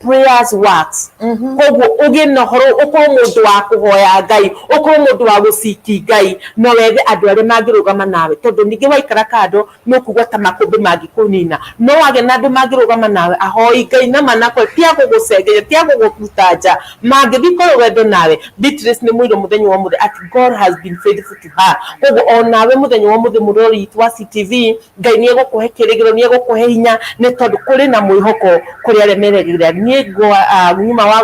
prayers works. Koguo ũgĩe na ũhoro, ũkorwo mũndũ wa kũhoya Ngai, ũkorwo mũndũ wa gũciki Ngai, no wethe andũ arĩa mangĩrũgama nawe, tondũ ningĩ waikara kando nĩ ũkũigua ta makũmbĩ mangĩkũnina. No wagĩa na andũ mangĩrũgama nawe, ahoi Ngai na manakwe, ti a gũgũcengeria, ti a gũgũruta nja, mangĩthiĩ kwa rũgendo nawe. Beatrice nĩ mũirũ mũthenya wa ũmũthĩ atĩ God has been faithful to her. Koguo o nawe mũthenya wa ũmũthĩ, mũrori witũ wa CTV, Ngai nĩ egũkũhe kĩrĩgĩrĩro, nĩ egũkũhe hinya, nĩ tondũ kũrĩ na mwĩhoko kũrĩ arĩa meragĩrĩra. Niĩ nyuma wa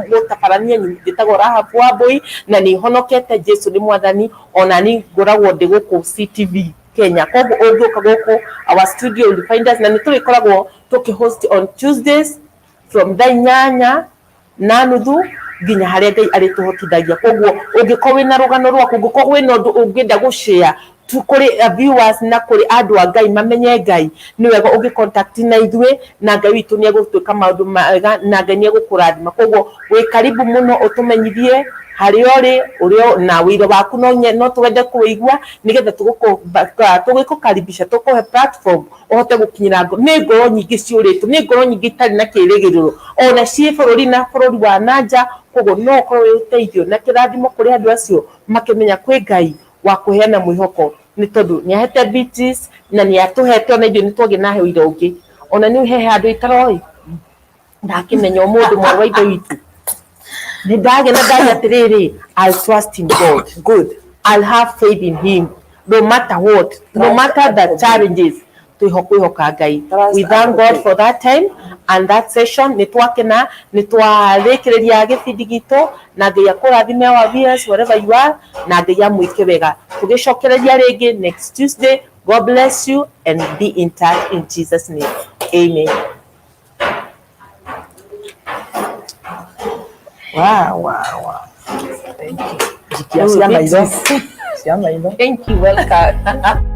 gũtabarania, njĩtagwo Rahab Wambui, na nĩ honokete. Jesu nĩ Mwathani. Ona ni ngoragwo ndĩ gũkũ CTV Kenya. Koguo ũngĩũka gũkũ our studio, you'll find us, na nĩ tũrĩkoragwo tũkĩhost on Tuesdays from 8:30 nginya harĩa Ngai arĩtũhotithagia. Koguo ũngĩkorwo wĩna rũgano rwaku, ũngĩkorwo wĩna ũndũ ũngĩenda gũshare tu kũrĩ viewers na kũrĩ andũ a Ngai mamenye Ngai, nĩ wega ũngĩ contact na ithuĩ, na Ngai witũ nĩ egũtuĩka maũndũ mega, na Ngai nĩ egũkũrathima. Koguo wĩ karibu mũno ũtũmenyithie harĩa ũrĩ, ũrĩa na wĩra waku, no twende kũwĩigua nĩgetha tũgĩkũkaribisha, tũkũhe platform ũhote gũkinyĩra nĩ ngoro nyingĩ ciũrĩtwo, nĩ ngoro nyingĩ itarĩ na kĩrĩgĩrĩro ona ciĩ bũrũri na bũrũri wa nanja. Koguo no ũkorwo wĩ ũteithio na kĩrathimo kũrĩ andũ acio makĩmenya kwĩ Ngai wa kũheana mwĩhoko, nĩ tondũ nĩ ahete Beatrice na nĩ atũhete ona ithuĩ nĩ twagĩa na wĩra ũngĩ. Ona nĩ he handũ itaroĩ ndakĩmenya ũmũthĩ, mwarĩ wa ithe witũ, nĩ ndagĩa na ndagĩa atĩrĩrĩ, I'll trust in God. Good. I'll have faith in him no matter what, no Trust matter and the obey. challenges. Twĩhoka Ngai. Trust We thank and God obey. for that time and that session. Nĩ twakena, nĩ twarĩkĩrĩria gĩbindi gitũ, na Ngai akũrathime, our viewers, wherever you are, na Ngai amwĩke wega. Tũgĩcokereria rĩngĩ next Tuesday. God bless you and be in touch in Jesus' name. Amen. Wow. Thank you. Jikia cia maitho. Cia maitho. Thank you. Welcome.